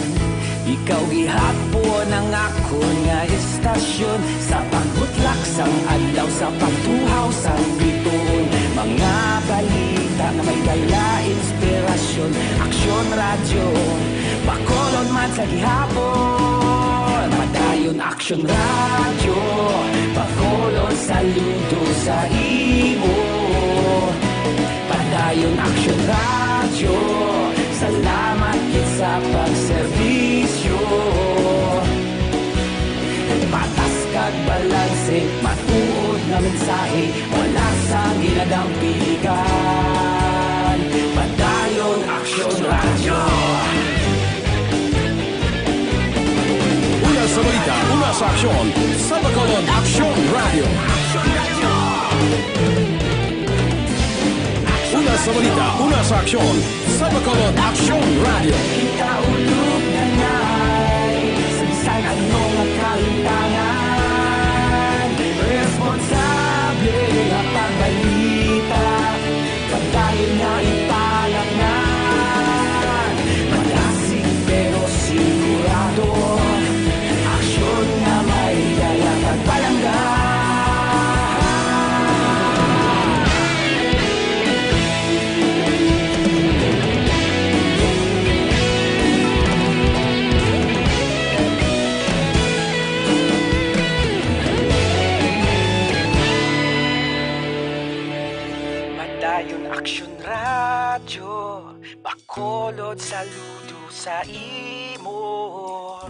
ikaw gihapon ang akon nga istasyon. Sa pagbutlak sang adlaw, sa pagtuhaw sang bituon, mga balita nga may dala inspirasyon. Aksyon Radyo, Bacolod man sa gihapon. Padayon Aksyon Radyo, Bacolod, saludo sa imo. Padayon Aksyon Radyo, salamat gid sa pagserbisyo. Patas kag balanse, matuod nga mensahe, wala sang ginadampigan. Padayon Aksyon Radyo. Una sa balita, una sa aksyon, sa Bacolod Aksyon Radyo. Una sa balita, una sa aksyon, sa Bacolod Aksyon Radyo. Kita ulog na ngay, sa bisan ano nga kahimtangan, responsable nga pagbalita. Padayon nga ipalaknag, madasig pero sigurado, aksyon nga may dala kag palangga. Bacolod, saludo sa imo.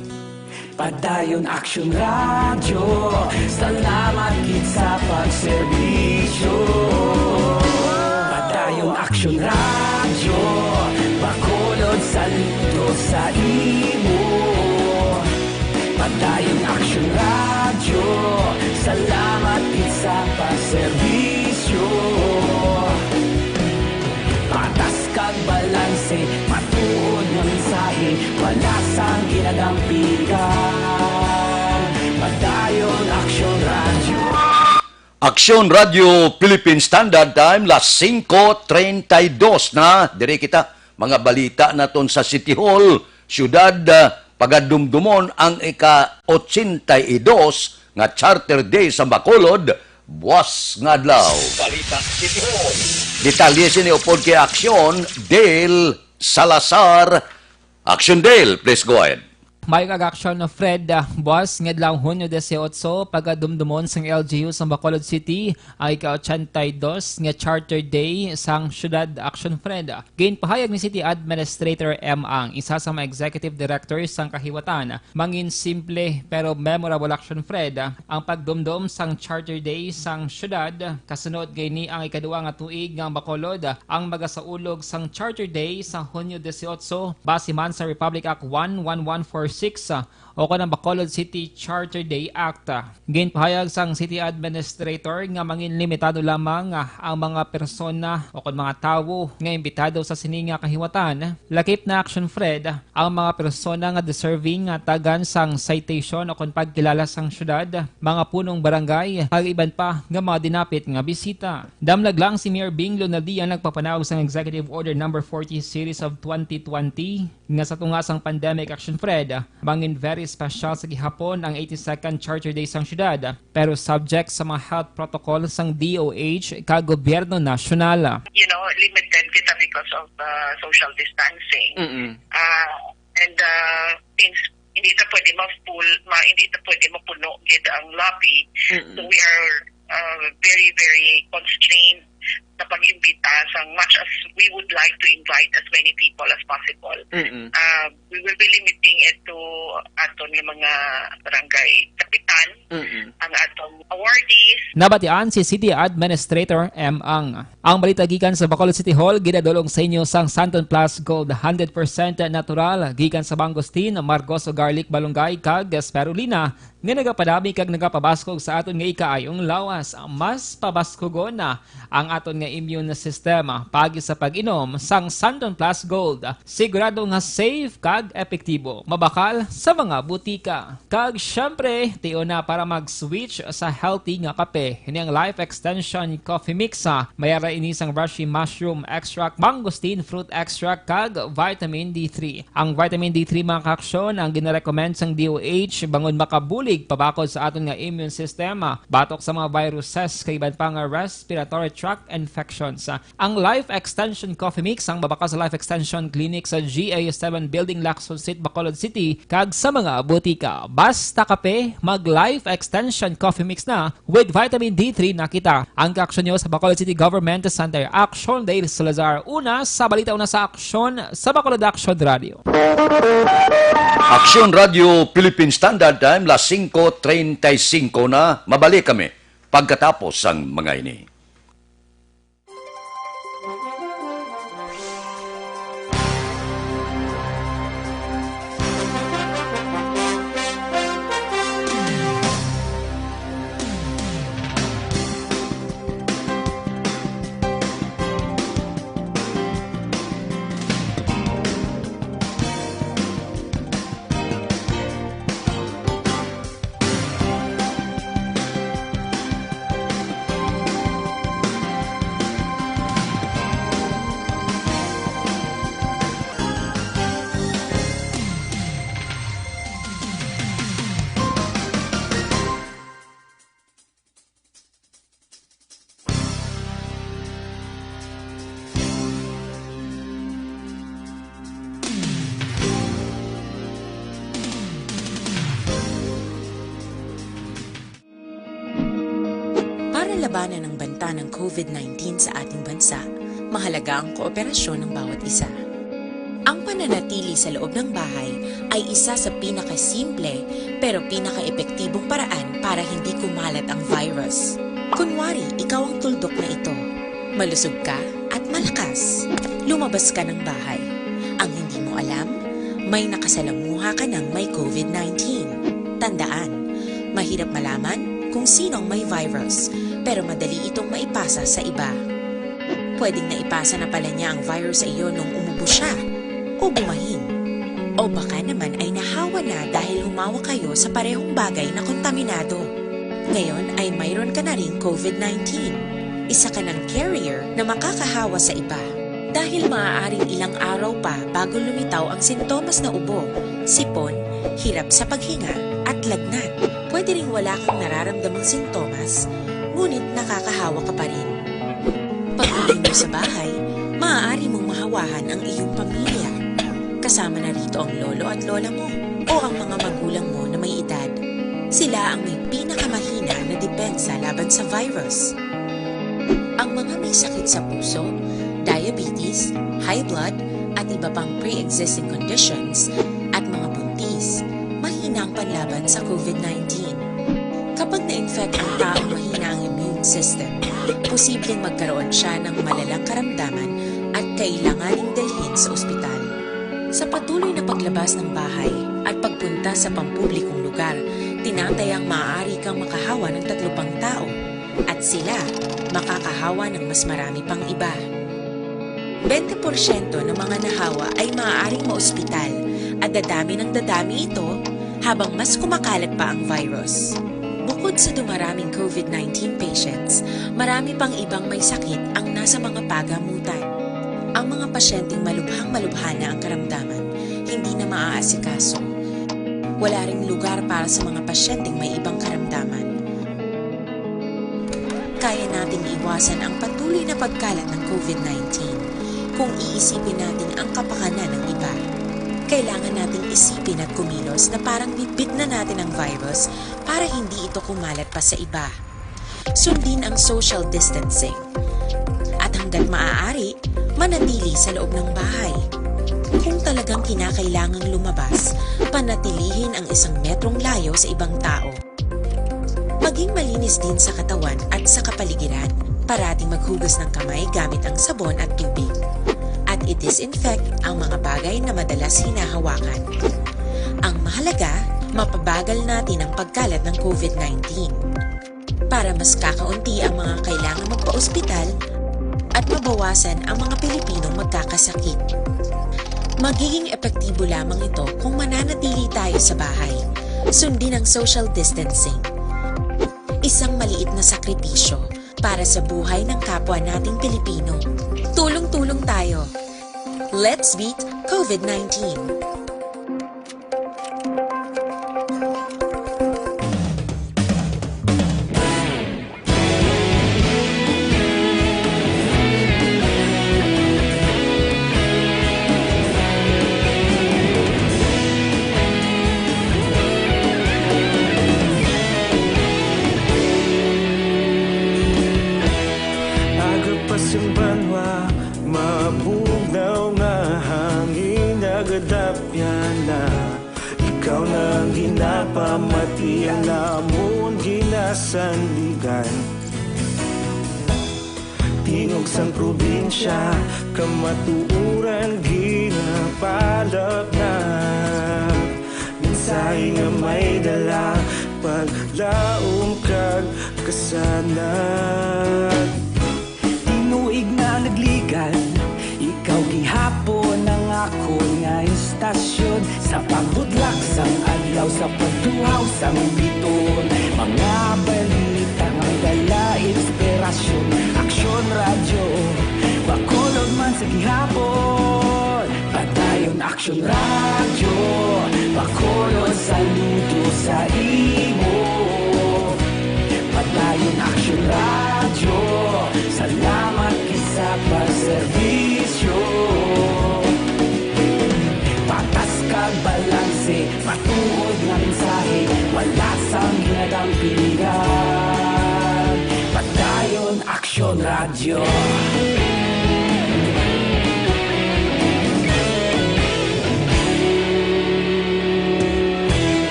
Padayon Aksyon Radyo, salamat gid sa pagserbisyo. Padayon Aksyon Radyo, Bacolod, saludo sa imo. Padayon Aksyon Radyo, salamat gid sa pagserbisyo. Patas kag balanse, matuod nga mensahe, wala sang ginadampigan. Padayon Aksyon Radyo. Aksyon Radyo Philippine Standard Time, las singko treinta y dos na. Diri kita, mga balita naton sa City Hall, syudad, ah, pagadumdumon ang ika-ochenta y dos nga Charter Day sa Bacolod, buwas nga adlaw. Balita City Hall. Detalye sini upod kay Aksyon Dale Salazar. Aksyon Dale, please go ahead. Maayong aga, Aksyon Fred. Ah, buwas nga adlaw, Hunyo dieciocho, pagadumdumon sang L G U sa Bacolod City ang ika-ochenta y dos nga Charter Day sang syudad, Aksyon Fred. Ginpahayag ni City Administrator M. Ang, isa sa mga executive directors sang kahiwatan, mangin simple pero memorable, Aksyon Fred, ang pagdumdom sang Charter Day sang syudad. Kasunod gani ang ikaduha nga tuig nga ang Bacolod ang magasaulog sang Charter Day sa Hunyo dieciocho, base man sa Republic Act one one one four six, o kon ang Bacolod City Charter Day Act. Ginpahayag sang City Administrator nga mangin limitado lamang ang mga persona o kon mga tawo nga imbitado sa sini nga kahiwatan. Lakip na, Aksyon Fred, ang mga persona nga deserving nga tagan sang citation o kon pagkilala sang syudad, mga punong barangay, kag iban pa nga mga dinapit nga bisita. Damlag lang si Mayor Bing Lunaldia nagpapanaog sang Executive Order Number forty Series of twenty twenty nga sa tunga sang pandemic, Aksyon Fred, mangin very special sa gihapon ang eighty-second Charter Day sang syudad, pero subject sa mga health protocol sang D O H kag gobyerno nasyonal. You know, limited kita because of, uh, social distancing. Mm-mm. Uh, and, uh, since hindi ta pwede ma-full, ma-, hindi ta pwede mapuno gid ang lobby. Mm-mm. So we are, uh, very, very constrained sa pag-imbita, as much as we would like to invite as many people as possible. Mm-mm. Uh, we will be limiting it to aton nga mga barangay kapitan, Mm-mm. ang atong awardees. Nabatian si City Administrator M. Ang. Ang balita gikan sa Bacolod City Hall ginadul-ong sa inyo sang Santon Plus Gold, hundred percent natural, gikan sa mangosteen, margoso garlic, malunggay, kag spirulina, nga nagapadami kag nagapabaskog sa aton nga ikaayong lawas. Mas pabaskugon na ang aton nga immune system paagi sa pag-inom sang Santon Plus Gold. Sigurado nga safe kag epektibo, mabakal sa mga butika. Kag syempre, tion na para mag-switch sa healthy nga kape. Ini ang Life Extension Coffee Mix, ha. May ara ini sang reishi mushroom extract, mangosteen fruit extract, kag vitamin D three. Ang vitamin D three, mga kaaksyon, ang ginarecommend sang D O H bangon makabulig pabakod sa aton nga immune system, ha, batok sa mga viruses kag iban pa nga respiratory tract infections. Ang Life Extension Coffee Mix ang mabakal sa Life Extension Clinic sa G A seven Building, Lacson Street, Bacolod City, kag sa mga butika. Basta kape, mag Life Extension Coffee Mix na, with vitamin D three na kita. Ang kaaksyon nyo sa Bacolod City Government Center. Aksyon Dale Salazar, una sa balita, una sa aksyon sa Bacolod Aksyon Radio. Aksyon Radio Philippine Standard Time, las singko treinta y cinco na. Mabalik kami pagkatapos sang mga ini. Para labanan ang banta ng COVID nineteen sa ating bansa, mahalaga ang kooperasyon ng bawat isa. Ang pananatili sa loob ng bahay ay isa sa pinakasimple pero pinakaepektibong paraan para hindi kumalat ang virus. Kunwari, ikaw ang tuldok na ito. Malusog ka at malakas. Lumabas ka ng bahay. Ang hindi mo alam, may nakasalamuha ka ng may COVID nineteen. Tandaan, mahirap malaman kung sino ang may virus, pero madali itong maipasa sa iba. Pwedeng naipasa na pala niya ang virus sa iyo nung umubo siya o bumahin. O baka naman ay nahawa na dahil humawak kayo sa parehong bagay na kontaminado. Ngayon ay mayroon ka na ring COVID nineteen. Isa ka ng carrier na makakahawa sa iba. Dahil maaaring ilang araw pa bago lumitaw ang sintomas na ubo, sipon, hirap sa paghinga, at lagnat. Pwede ring wala kang nararamdamang sintomas, ngunit nakakahawa ka pa rin. Pag-uwi mo sa bahay, maaari mong mahawahan ang iyong pamilya. Kasama na rito ang lolo at lola mo o ang mga magulang mo na may edad. Sila ang may pinakamahina na depensa laban sa virus. Ang mga may sakit sa puso, diabetes, high blood, at iba pang pre-existing conditions, at mga buntis, mahina ang panlaban sa COVID nineteen. Kapag na-infect ang taong mahina ang immune system, posibleng magkaroon siya ng malalang karamdaman at kailanganing dalhin sa ospital. Sa patuloy na paglabas ng bahay at pagpunta sa pampublikong lugar, tinatayang maaari kang makahawa ng tatlo pang tao at sila makakahawa ng mas marami pang iba. Bente porsyento ng mga nahawa ay maaaring maospital at dadami ng dadami ito habang mas kumakalat pa ang virus. Bukod sa dumaraming COVID nineteen patients, marami pang ibang may sakit ang nasa mga pagamutan. Ang mga pasyenteng malubhang malubha na ang karamdaman, hindi na maaasikaso. Wala ring lugar para sa mga pasyenteng may ibang karamdaman. Kaya nating iwasan ang patuloy na pagkalat ng COVID nineteen kung iisipin natin ang kapakanan ng iba. Kailangan nating isipin at kumilos na parang bitbit na natin ang virus para hindi ito kumalat pa sa iba. Sundin ang social distancing. At hanggat maaari, manatili sa loob ng bahay. Kung talagang kinakailangang lumabas, panatilihin ang isang metrong layo sa ibang tao. Maging malinis din sa katawan at sa kapaligiran. Parating maghugas ng kamay gamit ang sabon at tubig. At i-disinfect ang mga bagay na madalas hinahawakan. Ang mahalaga, mapabagal natin ang pagkalat ng COVID nineteen. Para mas kakaunti ang mga kailangang magpa-ospital at mabawasan ang mga Pilipinong magkakasakit. Magiging epektibo lamang ito kung mananatili tayo sa bahay. Sundin ang social distancing. Isang maliit na sakripisyo para sa buhay ng kapwa nating Pilipino. Tulong-tulong tayo. Let's beat COVID nineteen. Aga pa sing banwa, mabugnaw nga hangin, nagadapyan na. Ikaw na ang ginapamati, ang amon ginasandigan. Tingog sang probinsya, kamatuoran ginapalapnag. Mensahe nga may dala, paglaom kag kasanag. Tinuig na nagligad, ikaw gihapon ang akon nga istasyon. Sa pagbudlak sang adlaw, sa pagtuhaw sang biton, mga balita nga dala inspirasyon. Aksyon Radyo, Bacolod man sa gihapon. Padayon Aksyon Radyo, Bacolod, saludo sa imo. Padayon Aksyon Radyo, salamat gid sa pagserbisyo. Patas kag balanse, matuod nga mensahe, wala sang ginadampingan. Padayon Aksyon Radyo.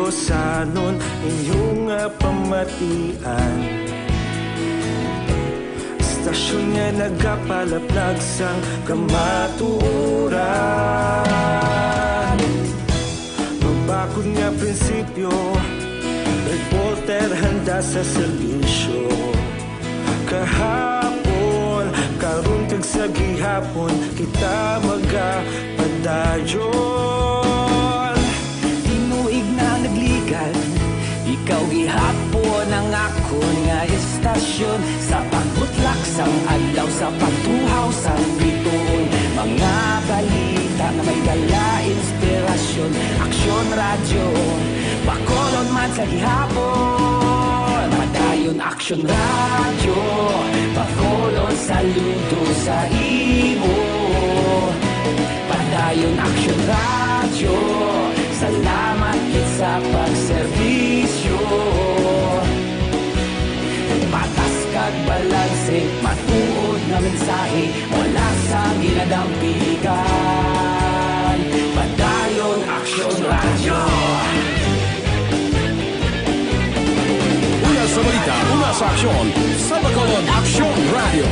Sanon inyong nga pamatian. Stasyon nga nagapalaplag sang kamatuoran. Mabakod nga prinsipyo, reporter handa sa serbisyo. Kahapon, karon kag sa gihapon, kita magapadayon. Tinuig na nagligan, ikaw gihapon ang akon nga estasyon. Sa pagbutlak sang adlaw, sa pagtuhaw sang bituon, mga balita nga may dala inspirasyon. Aksyon Radyo, Bacolod man sa gihapon. Padayon Aksyon Radyo, Bacolod saludo sa imo. Padayon Aksyon Radyo, salamat gid sa pagserbisyo. Patas kag balanse, matuod nga mensahe, wala sang ginadampigan. Padayon Aksyon Radyo. Una sa balita, una sa aksyon, sa Bacolod Aksyon Radyo.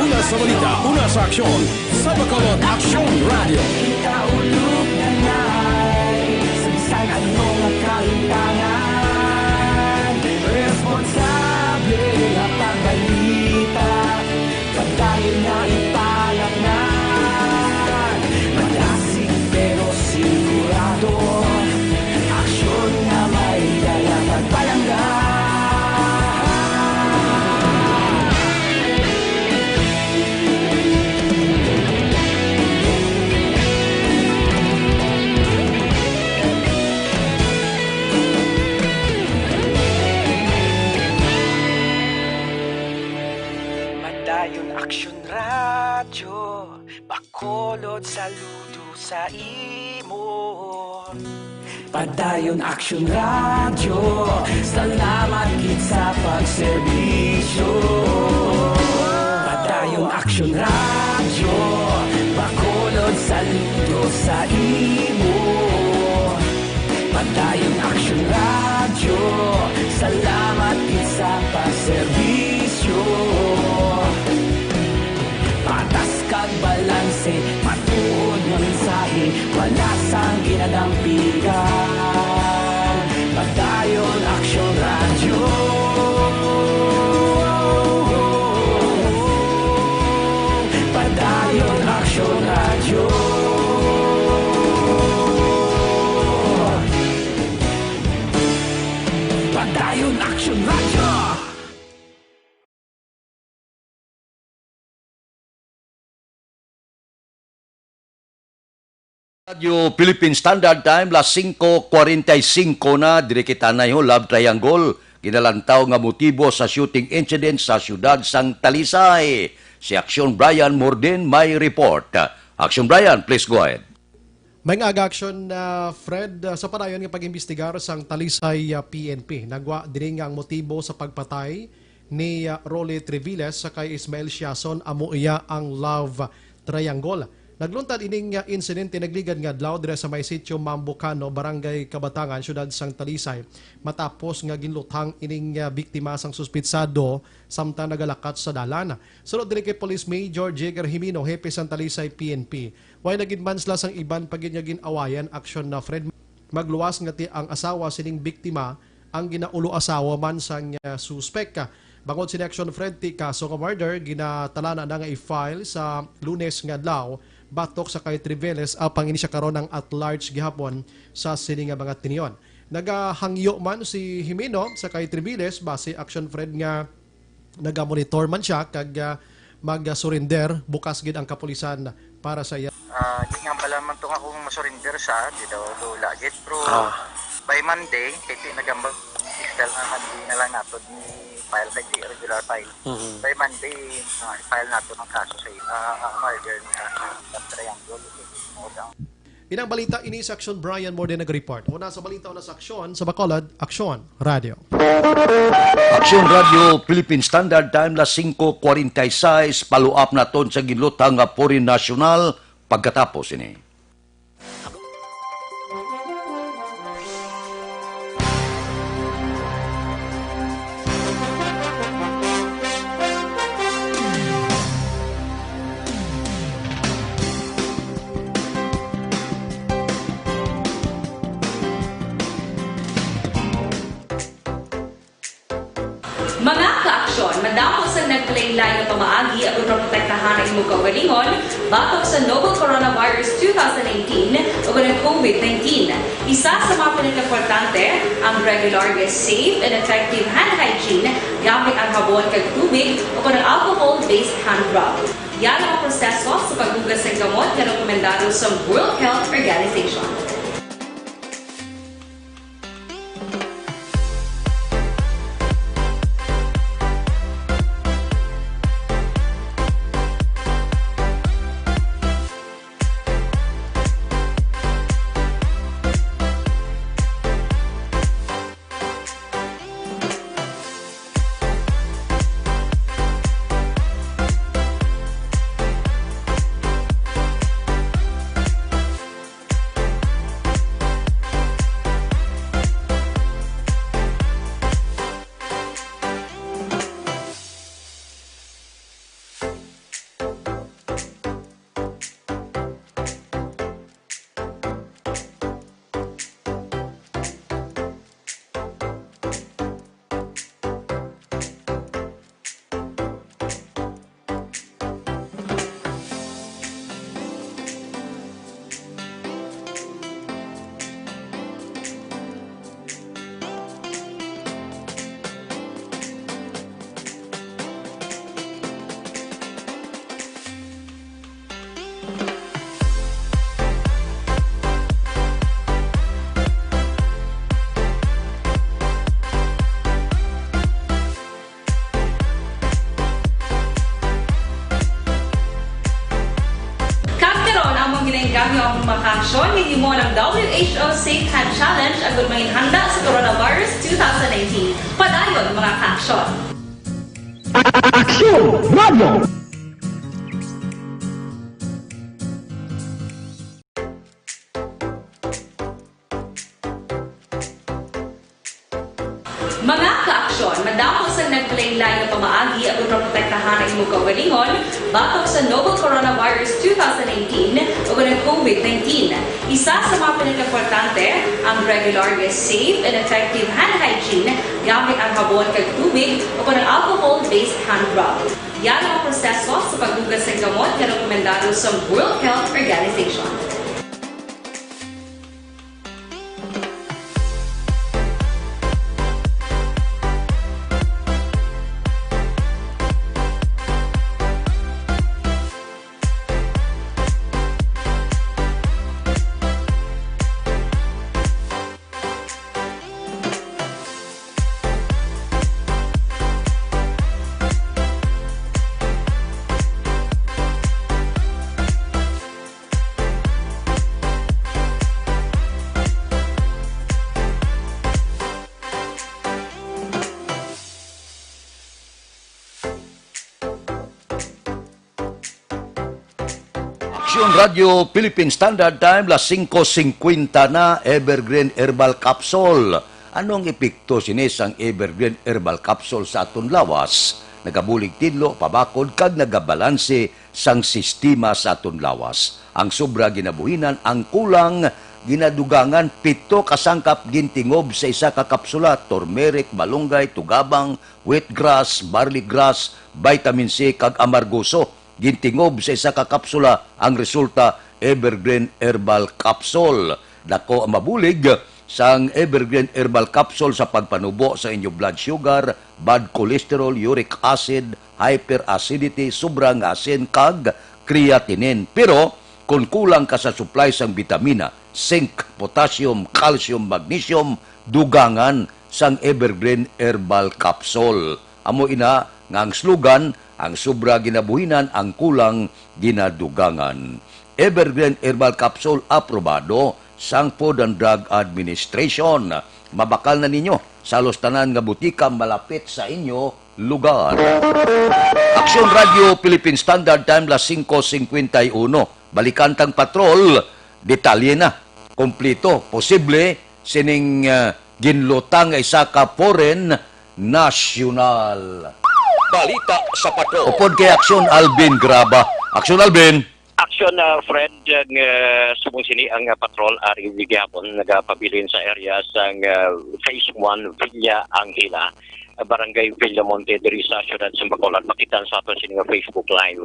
Una sa balita, una sa aksyon, sa Bacolod Aksyon Radyo. Kaulog na na'y sa bisan ano nga kahintangan. Responsable nga pagbalita, padayon na ipalaknag. Madasig pero sigurado, aksyon nga may dala pagpalangga. Padayon Aksyon Radyo, Bacolod saludo sa imo. Padayon Aksyon Radyo, salamat gid sa pagserbisyo. Padayon Aksyon Radyo, Bacolod saludo sa imo. Padayon Aksyon Radyo, salamat gid sa pagserbisyo. Patas kag balanse, matuod nga mensahe, wala sang ginadampigan. Padayon Aksyon Radyo. Padayon Aksyon Radyo. Padayon Aksyon Radyo. Radyo Philippine Standard Time, las singko kwarenta y singko na, diri kita na, ho, Love Triangle. Ginalantaw nga motibo sa shooting incident sa siyudad sang Talisay. Si Aksyon Brian Morden may report. Aksyon Brian, please go ahead. May nga aga aksyon, ah, Fred, ah, sa padayon nga pag-imbestigar sang Talisay, ah, P N P. Nagwa diri nga ang motibo sa pagpatay ni, ah, Rolly Triviles sa kay Ismael Siason, amo iya ang love triangle. Nagluntad ining, ah, insidente nagligad nga adlaw dira sa may sitio Mambucano, Barangay Kabatangan, Siyudad sang Talisay, matapos nga ginluthang ining, ah, biktima sang suspitsado samtang nagalakat sa dalan. Sunod diri kay Police Major Jigger Jimeno, hepe sang Talisay P N P. Way na gid man sila sang iban pa gid nga gin-awayan aksyon na, Fred. Magluwas nga ti ang asawa sining biktima ang ginaulo-asawa man sang, ah, suspek. Bangod sini aksyon, Fred, ti kaso nga murder, ginatalana na nga i-file sa Lunes nga adlaw batok sa kay Triveles, apang ini siya karon ang at large gihapon sa sini nga mga tinion. Nagahangyo man si Jimeno sa kay Triveles base aksyon, Fred, nga nagamonitor man siya kag, ah, mag-surrender, bukas gid ang kapulisan para sa iya. Ah, di nga bala man to nga kung masurrender siya, di daw dula gid. Pero Ah. by Monday, kay ti nagambag, fiscal nga Monday na lang nato ni file kay di regular file. Mhm. By Monday, ah, i-file nato ng kaso sa, ah, ah, murder ni, ah, sa Triangle. Mo daw. Inang balita ini sa Aksyon, Brian Morden nag-report. Una sa balita, una sa aksyon, sa Bacolod, Aksyon Radio. Aksyon Radio, Philippine Standard Time, las singko kwarenta y seis, follow up naton sa ginluthang nga foreign national pagkatapos ini. Damo sang nagpalain-lain nga pamaagi agud maprotektahan ang imong kaugalingon batok sa novel coronavirus two thousand nineteen ug ang COVID nineteen. Isa sa mga pinakaimportante ang regular nga safe and effective hand hygiene gamit ang habon kag tubig o kon ang alcohol-based hand rub. Yara ang proseso sa paghugas sang kamot nga rekomendado sa World Health Organization. Kag karon, among ginainggangyo ang mga kaaksyon nga himo ng W H O Safe Hand Challenge agud manginhanda sa coronavirus two thousand nineteen. Padayon, mga kaaksyon. Aksyon Radio! Mga kaaksyon, madamo sang nagpalain-lain nga pamaagi agud maprotektahan ang imong kaugalingon batok sa novel coronavirus two thousand nineteen ug ang COVID nineteen. Isa sa mga pinakaimportante ang regular nga safe and effective hand hygiene gamit ang habon kag tubig o kon ang alcohol-based hand rub. Yara ang proseso sa paghugas sang kamot nga rekomendado sa World Health Organization. Aksyon Radio Philippine Standard Time, las singko singkwenta na, Evergreen Herbal Capsule. Ano ang epekto sini sang Evergreen Herbal Capsule sa aton lawas? Nagabulig tidlo, pabakod, kag nagabalanse sang sistema sa aton lawas. Ang sobra ginabuhinan, ang kulang ginadugangan, pito ka sangkap gintingob sa isa ka kapsula, turmeric, malunggay, tugabang, wheatgrass, barley grass, vitamin C, kag amargoso. Gintingob sa isa ka kapsula, ang resulta, Evergreen Herbal Capsule. Dako ang mabulig sang Evergreen Herbal Capsule sa pagpanubo sa inyo blood sugar, bad cholesterol, uric acid, hyperacidity, sobra nga asin, kag creatinine. Pero, kung kulang ka sa supply sang bitamina, zinc, potassium, calcium, magnesium, dugangan sang Evergreen Herbal Capsule. Amo ina nga ang slogan, "Ang sobra ginabuhinan, ang kulang ginadugangan." Evergreen Herbal Capsule, aprobado sang Food and Drug Administration. Mabakal na ninyo sa halos tanan nga butika malapit sa inyo lugar. Aksyon Radio Philippine Standard Time, las singko singkwenta y uno. Balikan tang patrol, detalye na. Kompleto, posible sining, ah, ginlutang nga isa ka foreign national. Balita sa patrol. Upod kay Aksyon Alvin Graba. Aksyon Alvin. Action, ah, Fred, ang, ah, subong sini ang, ah, patrol ari gihapon nagapabilin sa area sang, ah, Phase one Villa Angela. Barangay Villamonte diri sa siyudad sa Bacolod. Makita sa aton sini nga Facebook Live.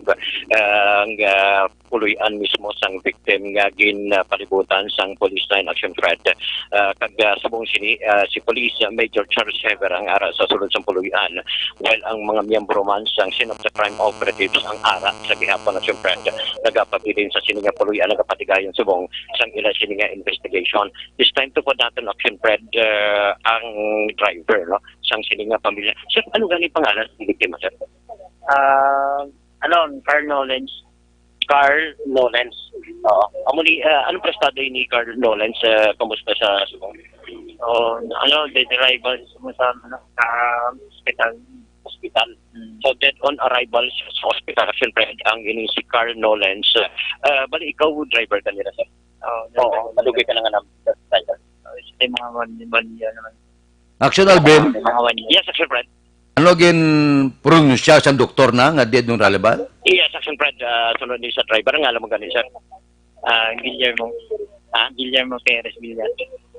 Ah, ang, ah, puloy-an mismo sang victim nga ginpalibutan sang Police Nine Action Fred. Ah, kag, ah, subong sini, ah, si Police Major Charles Hever ang ara sa sulod sang puloy-an, while ang mga miyembro man sang Scene of the Crime Operatives ang ara sa gihapon, Action Fred. Nagapabilin sa sini nga puloy-an, nagapatigayon subong sang ila sini nga investigation. This time, tupad naton, Action Fred, ah, ang driver, no, sang sini nga pamilya. Sir, ano gani pangalan sa biktima, sir? Ah, ano, Carl Nolens. Carl Nolens. Oo. Amo ni, ah, anong plastado ni Carl Nolens? Ah, kumusta sa subong? Oh, ano, dead arrival sa, sa, ano, sa hospital. Hospital. Mm. So, dead on arrival sa, sa hospital, siyempre, ang ining si Carl Nolens. Ah, bali, ikaw, driver ka nila, sir? Oo, Oo, driver. Madugay ka na nga na, driver. Oh, sa mga one, one year naman. Action, Alvin. Mga one year. Yes, Action Fred. Ano gin pronunsya sang doktor na nga dead on arrival? Yes, Action Fred. Ah, sunod ni sa driver, nga alam mo gani, sir? Ah, Guillermo. Ha? Guillermo Perez Villar.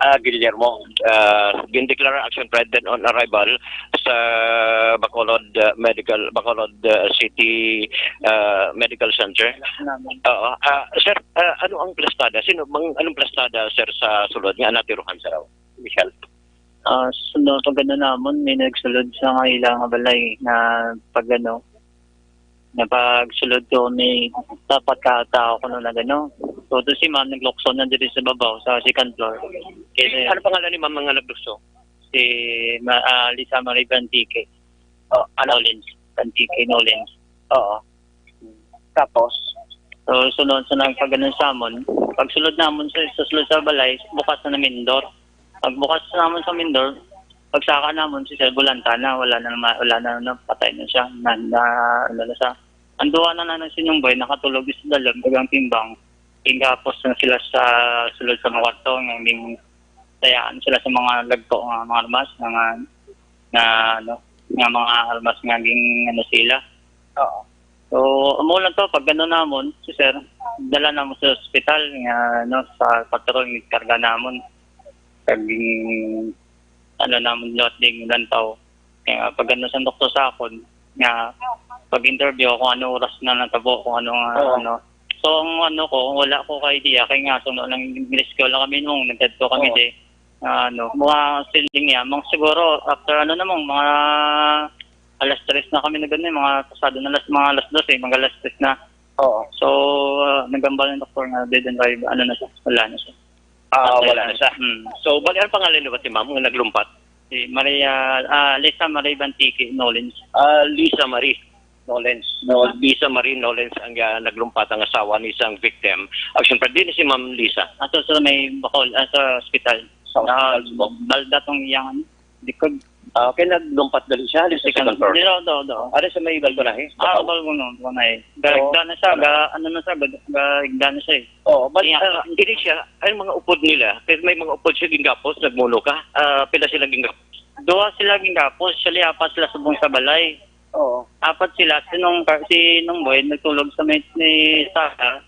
Ah, Guillermo. Ah, gindeklara, Action Fred, dead on arrival sa Bacolod, ah, Medical, Bacolod, ah, City, ah, Medical Center. Naman. Oo. Ah, sir, ah, ano ang plastada? Sino bang, anong plastada, sir, sa sulod nga natiruhan, sir? Michelle. Ah, suno pag ano namon, may nagsulod sa nga ila nga balay na pag ano, na pagsulod ko ni dapat ka tao ko na gano. So, to si ma'am naglukso na diri sa babaw sa second floor. Kaya Ano pangalan ni ma'am nga naglukso? Si Ma-, ah, Lisa Marie Bantique. Oh, ano? Nolens. Bantique Nolens. Oo. Tapos? So, sunod sa nagpagano sa amon, pagsulod namon sa, sa sulod sa balay, bukas na namin door. Pagbukas namon sa main door, pagsaka namon si Sir Bulantana, wala na ma-, wala na, na, patay na siya. Na, na, ano na siya. Ang duha na lang ng sinumbay, nakatulog sa dalam, dagang timbang. Tingapos na sila sa sulod sa mga kwarto, nga ding sayaan sila sa mga lagko nga mga armas, nga, nga, ano, nga mga armas nga ging, ano, sila. Oo. So, amo lang to, pag ano namon, si sir, dala namon sa ospital, nga, ano, sa patrol, karga namon. Kag, ano namon, liwat ding lantaw. Kaya pag ano sa doktor sa akon, nga, pag-interview, kung ano oras na natabo, kung ano nga, Oo. ano. So, ang ano ko, wala ko ka idea, kay nga, so, nang rescue lang kami nung nagkadto kami Oo. di, ah, ano, mga silding niya, mga siguro, after ano namang, mga alas tres na kami nagano, mga pasado na alas, mga alas dos eh, mga alas tres na. Oo. So, ah, nagambal ng doktor nga dead and alive, ano na siya, wala na siya. Ah, Patay wala na. na siya. Hmm. So, bali, ang pangalan ni ba si ma'am nga naglumpat? Si Maria, ah, Lisa Marie Bantique Nolens. Ah, Lisa Marie Nolens. No, Lisa Marie Nolens ang, ah, naglumpat ang asawa ni isang victim. Action pa din si Ma'am Lisa. Ato sa may Bacol, ah, sa ospital. Sa ospital, Ah, subong. Balda tong iyang, ano, likod. Ah, kay naglumpat dali siya, halos sa Second second floor. Dito, do, do. Ari sa may balkonahe? Ah, balkonahe, balkonahe. Oo. Gagda na siya, ga, ano na siya, ga, ga, gagda na siya eh. Oo, but, Iya. ah, hindi siya, ay mga upod nila, pero may mga upod siya gingapos, nagmuno ka. Ah, pila sila gingapos? Duha sila gingapos, actually, apat sila subong sa balay. Oo. Apat sila, si Nong Car-, si Nong Boy, nagtulog sa may, may sala.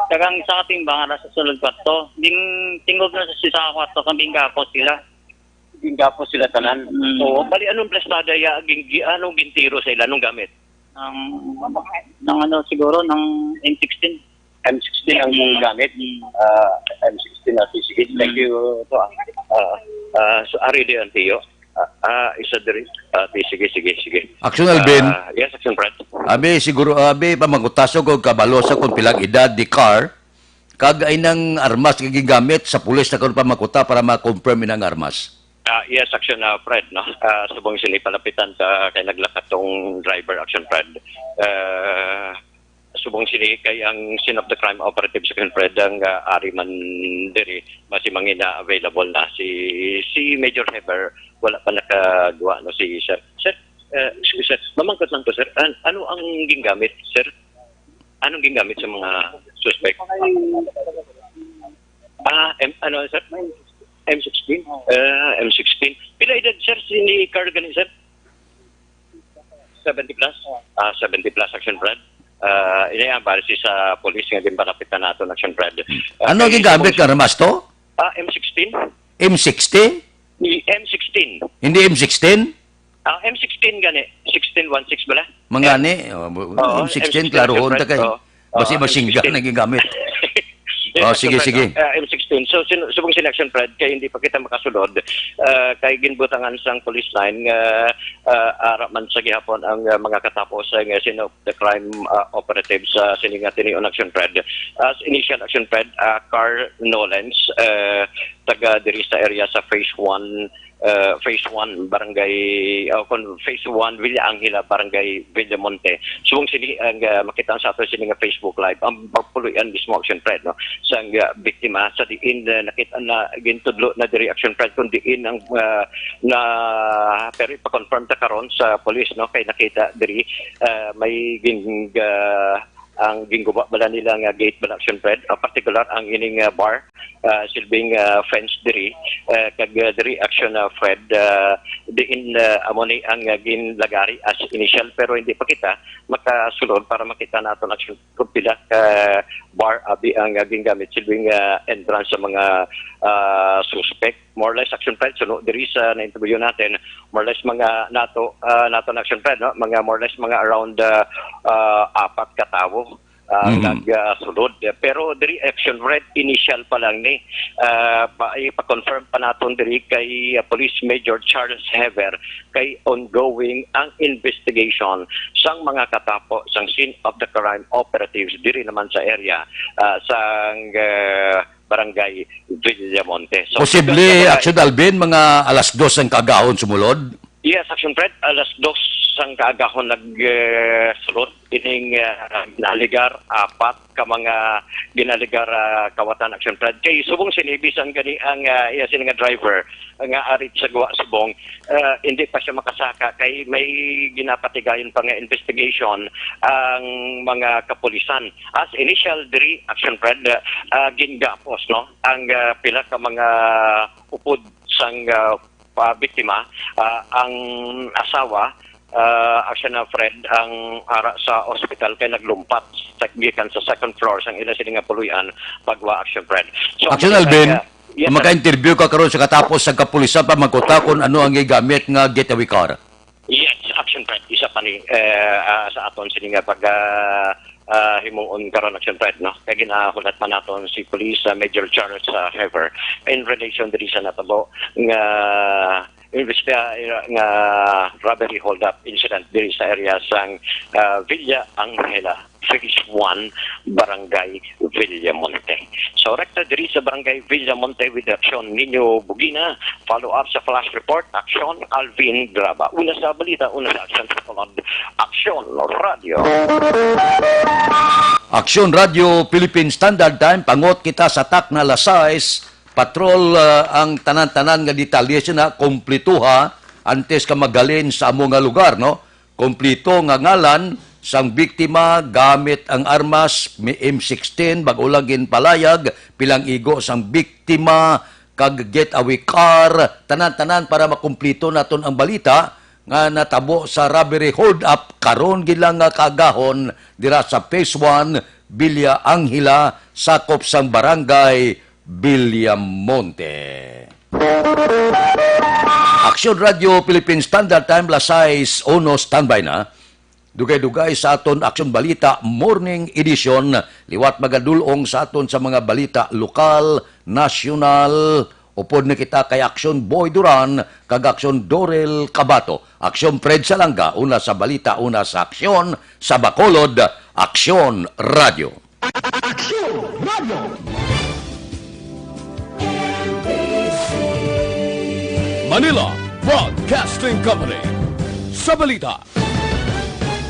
Tagang isa ka timbang, ara sa sulod kwarto. Ding tingog na sa isa ka kwarto, kang gingapos sila. Gingapos sila tanan. Mm. Oo, bali, anong plastada ya, ging-, gi-, anong gintiro sa ila, anong gamit? Ang, ng ano, siguro, ng M sixteen. M sixteen ang Mm. gamit. Mm. Ah, M sixteen na. Sige, thank Mm. you to, ah. Ah, ah, so, ari di ang tiyo. Ah, ah, isa diri. Ah, di, sige, sige, sige. Action, Alvin. Ah, yes, Action Fred. Abi, siguro, abi, pamangutaso ko, kabalo sa kung pilang edad di Carl. Kag ay nang armas nga gigamit sa pulis na karon pa makuta para ma-confirm inang armas. Ah, yes, Action, ah, Fred, no? Ah, subong sini palapitan ka kay naglakat tong driver, Action Fred. Ah, subong sini kay ang scene of the crime operatives, Action Fred, ang, ah, ari man diri, basi mangina available na si, si Major Heber, wala pa nakagawa, no, si sir. Sir, ah, excuse, sir, mamangkot lang po, sir. An-, ano ang gingamit, sir? Anong gingamit sa mga suspect? Ah, M, ano, sir? M sixteen? Ah, M sixteen. Pila edad, sir, si ni Carl gani, sir? Seventy plus? Ah, seventy plus, Action Fred. Ah, ini ang base sa police nga ginpalapitan nato, Action Fred. Ah, Ano kay gigamit subong nga armas to? Ah, M sixteen? M sixty? Ni M sixteen. Hindi M sixteen? Ah, M sixteen gani, sixteen one six bala? Mga ni, oh, bu- Oo, M sixteen, M sixteen, klarohon ta kay, oo. Basi Oo, machine gun M sixteen. Ang gigamit. Yes, Oh, sige, Sir Fred, sige. Uh, M sixteen. So, sin-, subong sini, Action Fred, kay hindi pa kita makasulod, uh, kay ginbutangan sang police line nga, uh, ara man sa gihapon ang, uh, mga katapo sa nga sino the crime, uh, operatives sa sini nga tinion, Action Fred. As initial, Action Fred, uh, Carl Nolens, uh, taga diri sa area sa Phase one, uh, Phase one, Barangay, uh, kon Phase one, Villa Angela, Barangay Villamonte. Subong sini ang, uh, makita sa ato sini nga Facebook Live, ang pagpuloy-an mismo, Action Fred, no? Sang, uh, biktima, sa diin, uh, nakita na, gintudlo na diri, Action Fred, kung diin ang, uh, na, pero ipa-confirm ta karon sa police, no? Kay nakita diri, uh, may gin-, uh, ang ginguba bala nila nga gate bala, Action Fred, uh, particular ang ining, uh, bar, uh, silbing, uh, fence diri, uh, kag, uh, diri, Action, uh, Fred, uh, diin, uh, amo ni ang, uh, ginlagari as initial, pero hindi pa kita makasulod para makita nato, Action, kung pila ka bar abi ang, uh, gingamit silbing, uh, entrance sa mga, uh, suspect. More or less, Action Fred, suno diri sa na-interview natin, more or less mga nato, ah, nato na, Action Fred, no? Mga more or less mga around, ah, ah, apat ka tawo, ah, Mhm. nag, ah, sulod. Pero diri, Action Fred, initial pa lang ni. Ah, pa, ipa-confirm pa naton diri kay, ah, Police Major Charles Hever kay ongoing ang investigation sang mga katapo sang scene of the crime operatives diri naman sa area, ah, sang, ah, Barangay Villamonte. So, Posible, sa mga Action Alvin, mga alas dos ang kaagahon sumulod? Yes, Action Fred, alas dos sang kaagahon nag, eh, sulod ining, eh, ginaligar, apat ka mga ginaligar, ah, kawatan, Action Fred. Kay subong sini, bisan gani ang, ah, iya sini nga driver nga arit sa Guwa, Subong, eh, hindi pa siya makasaka kay may ginapatigayon pa nga investigation ang mga kapulisan. As initial diri, Action Fred, ah, gingapos, no, ang, ah, pila ka mga upod sang, ah, pa-, biktima, ah, ang asawa, ah, Action Fred, ang ara sa ospital kay naglumpat sa, gikan sa second floor sang ila sini nga puloy-an, pagwa, Action Fred. So, Action Alvin, ah, yes, sir. Maka-interview ka karon sa katapos sa kapulisan pa magkuta kung ano ang gigamit nga getaway car. Yes, Action Fred, isa pa ni, eh, ah, sa aton sini nga pag, ah, ah, himuon karon, Action Fred, no? Kay ginahulat man naton si Police, ah, Major Charles, ah, Hever in relation diri sa natabo nga imbestiga nga robbery hold-up incident diri sa area sang, ah, Villa Angela, Phase one, Barangay Villamonte. So, rekta diri sa Barangay Villamonte with Action Nino Bugina. Follow up sa flash report, Action Alvin Graba. Una sa balita, una sa aksyon sa tulad. Action Radio. Action Radio Philippine Standard Time, pangot kita sa takna alas sais, patrol, ah, ang tanan-tanan nga detalye sina, kumplituha antes ka maghalin sa amo nga lugar, no? Kompleto nga ngalan sang biktima, gamit ang armas, may M sixteen, bag-o lang ginpalayag, pilang igo sang biktima, kag getaway car, tanan-tanan para makumpleto naton ang balita nga natabo sa robbery hold-up karon gid lang nga kaagahon dira sa Phase one, Villa Angela, sakop sang Barangay Villamonte. Aksyon Radio Philippine Standard Time, alas sais uno, standby na. Dugay-dugay sa aton Aksyon Balita Morning Edition, liwat magadul-ong sa aton sa mga balita lokal, nasyonal, upod na kita kay Aksyon Boy Duran kag Aksyon Dorel Cabato, Aksyon Fred Salanga, una sa balita, una sa aksyon, sa Bacolod, Aksyon Radio. Aksyon Radio. Manila Broadcasting Company. Sa balita.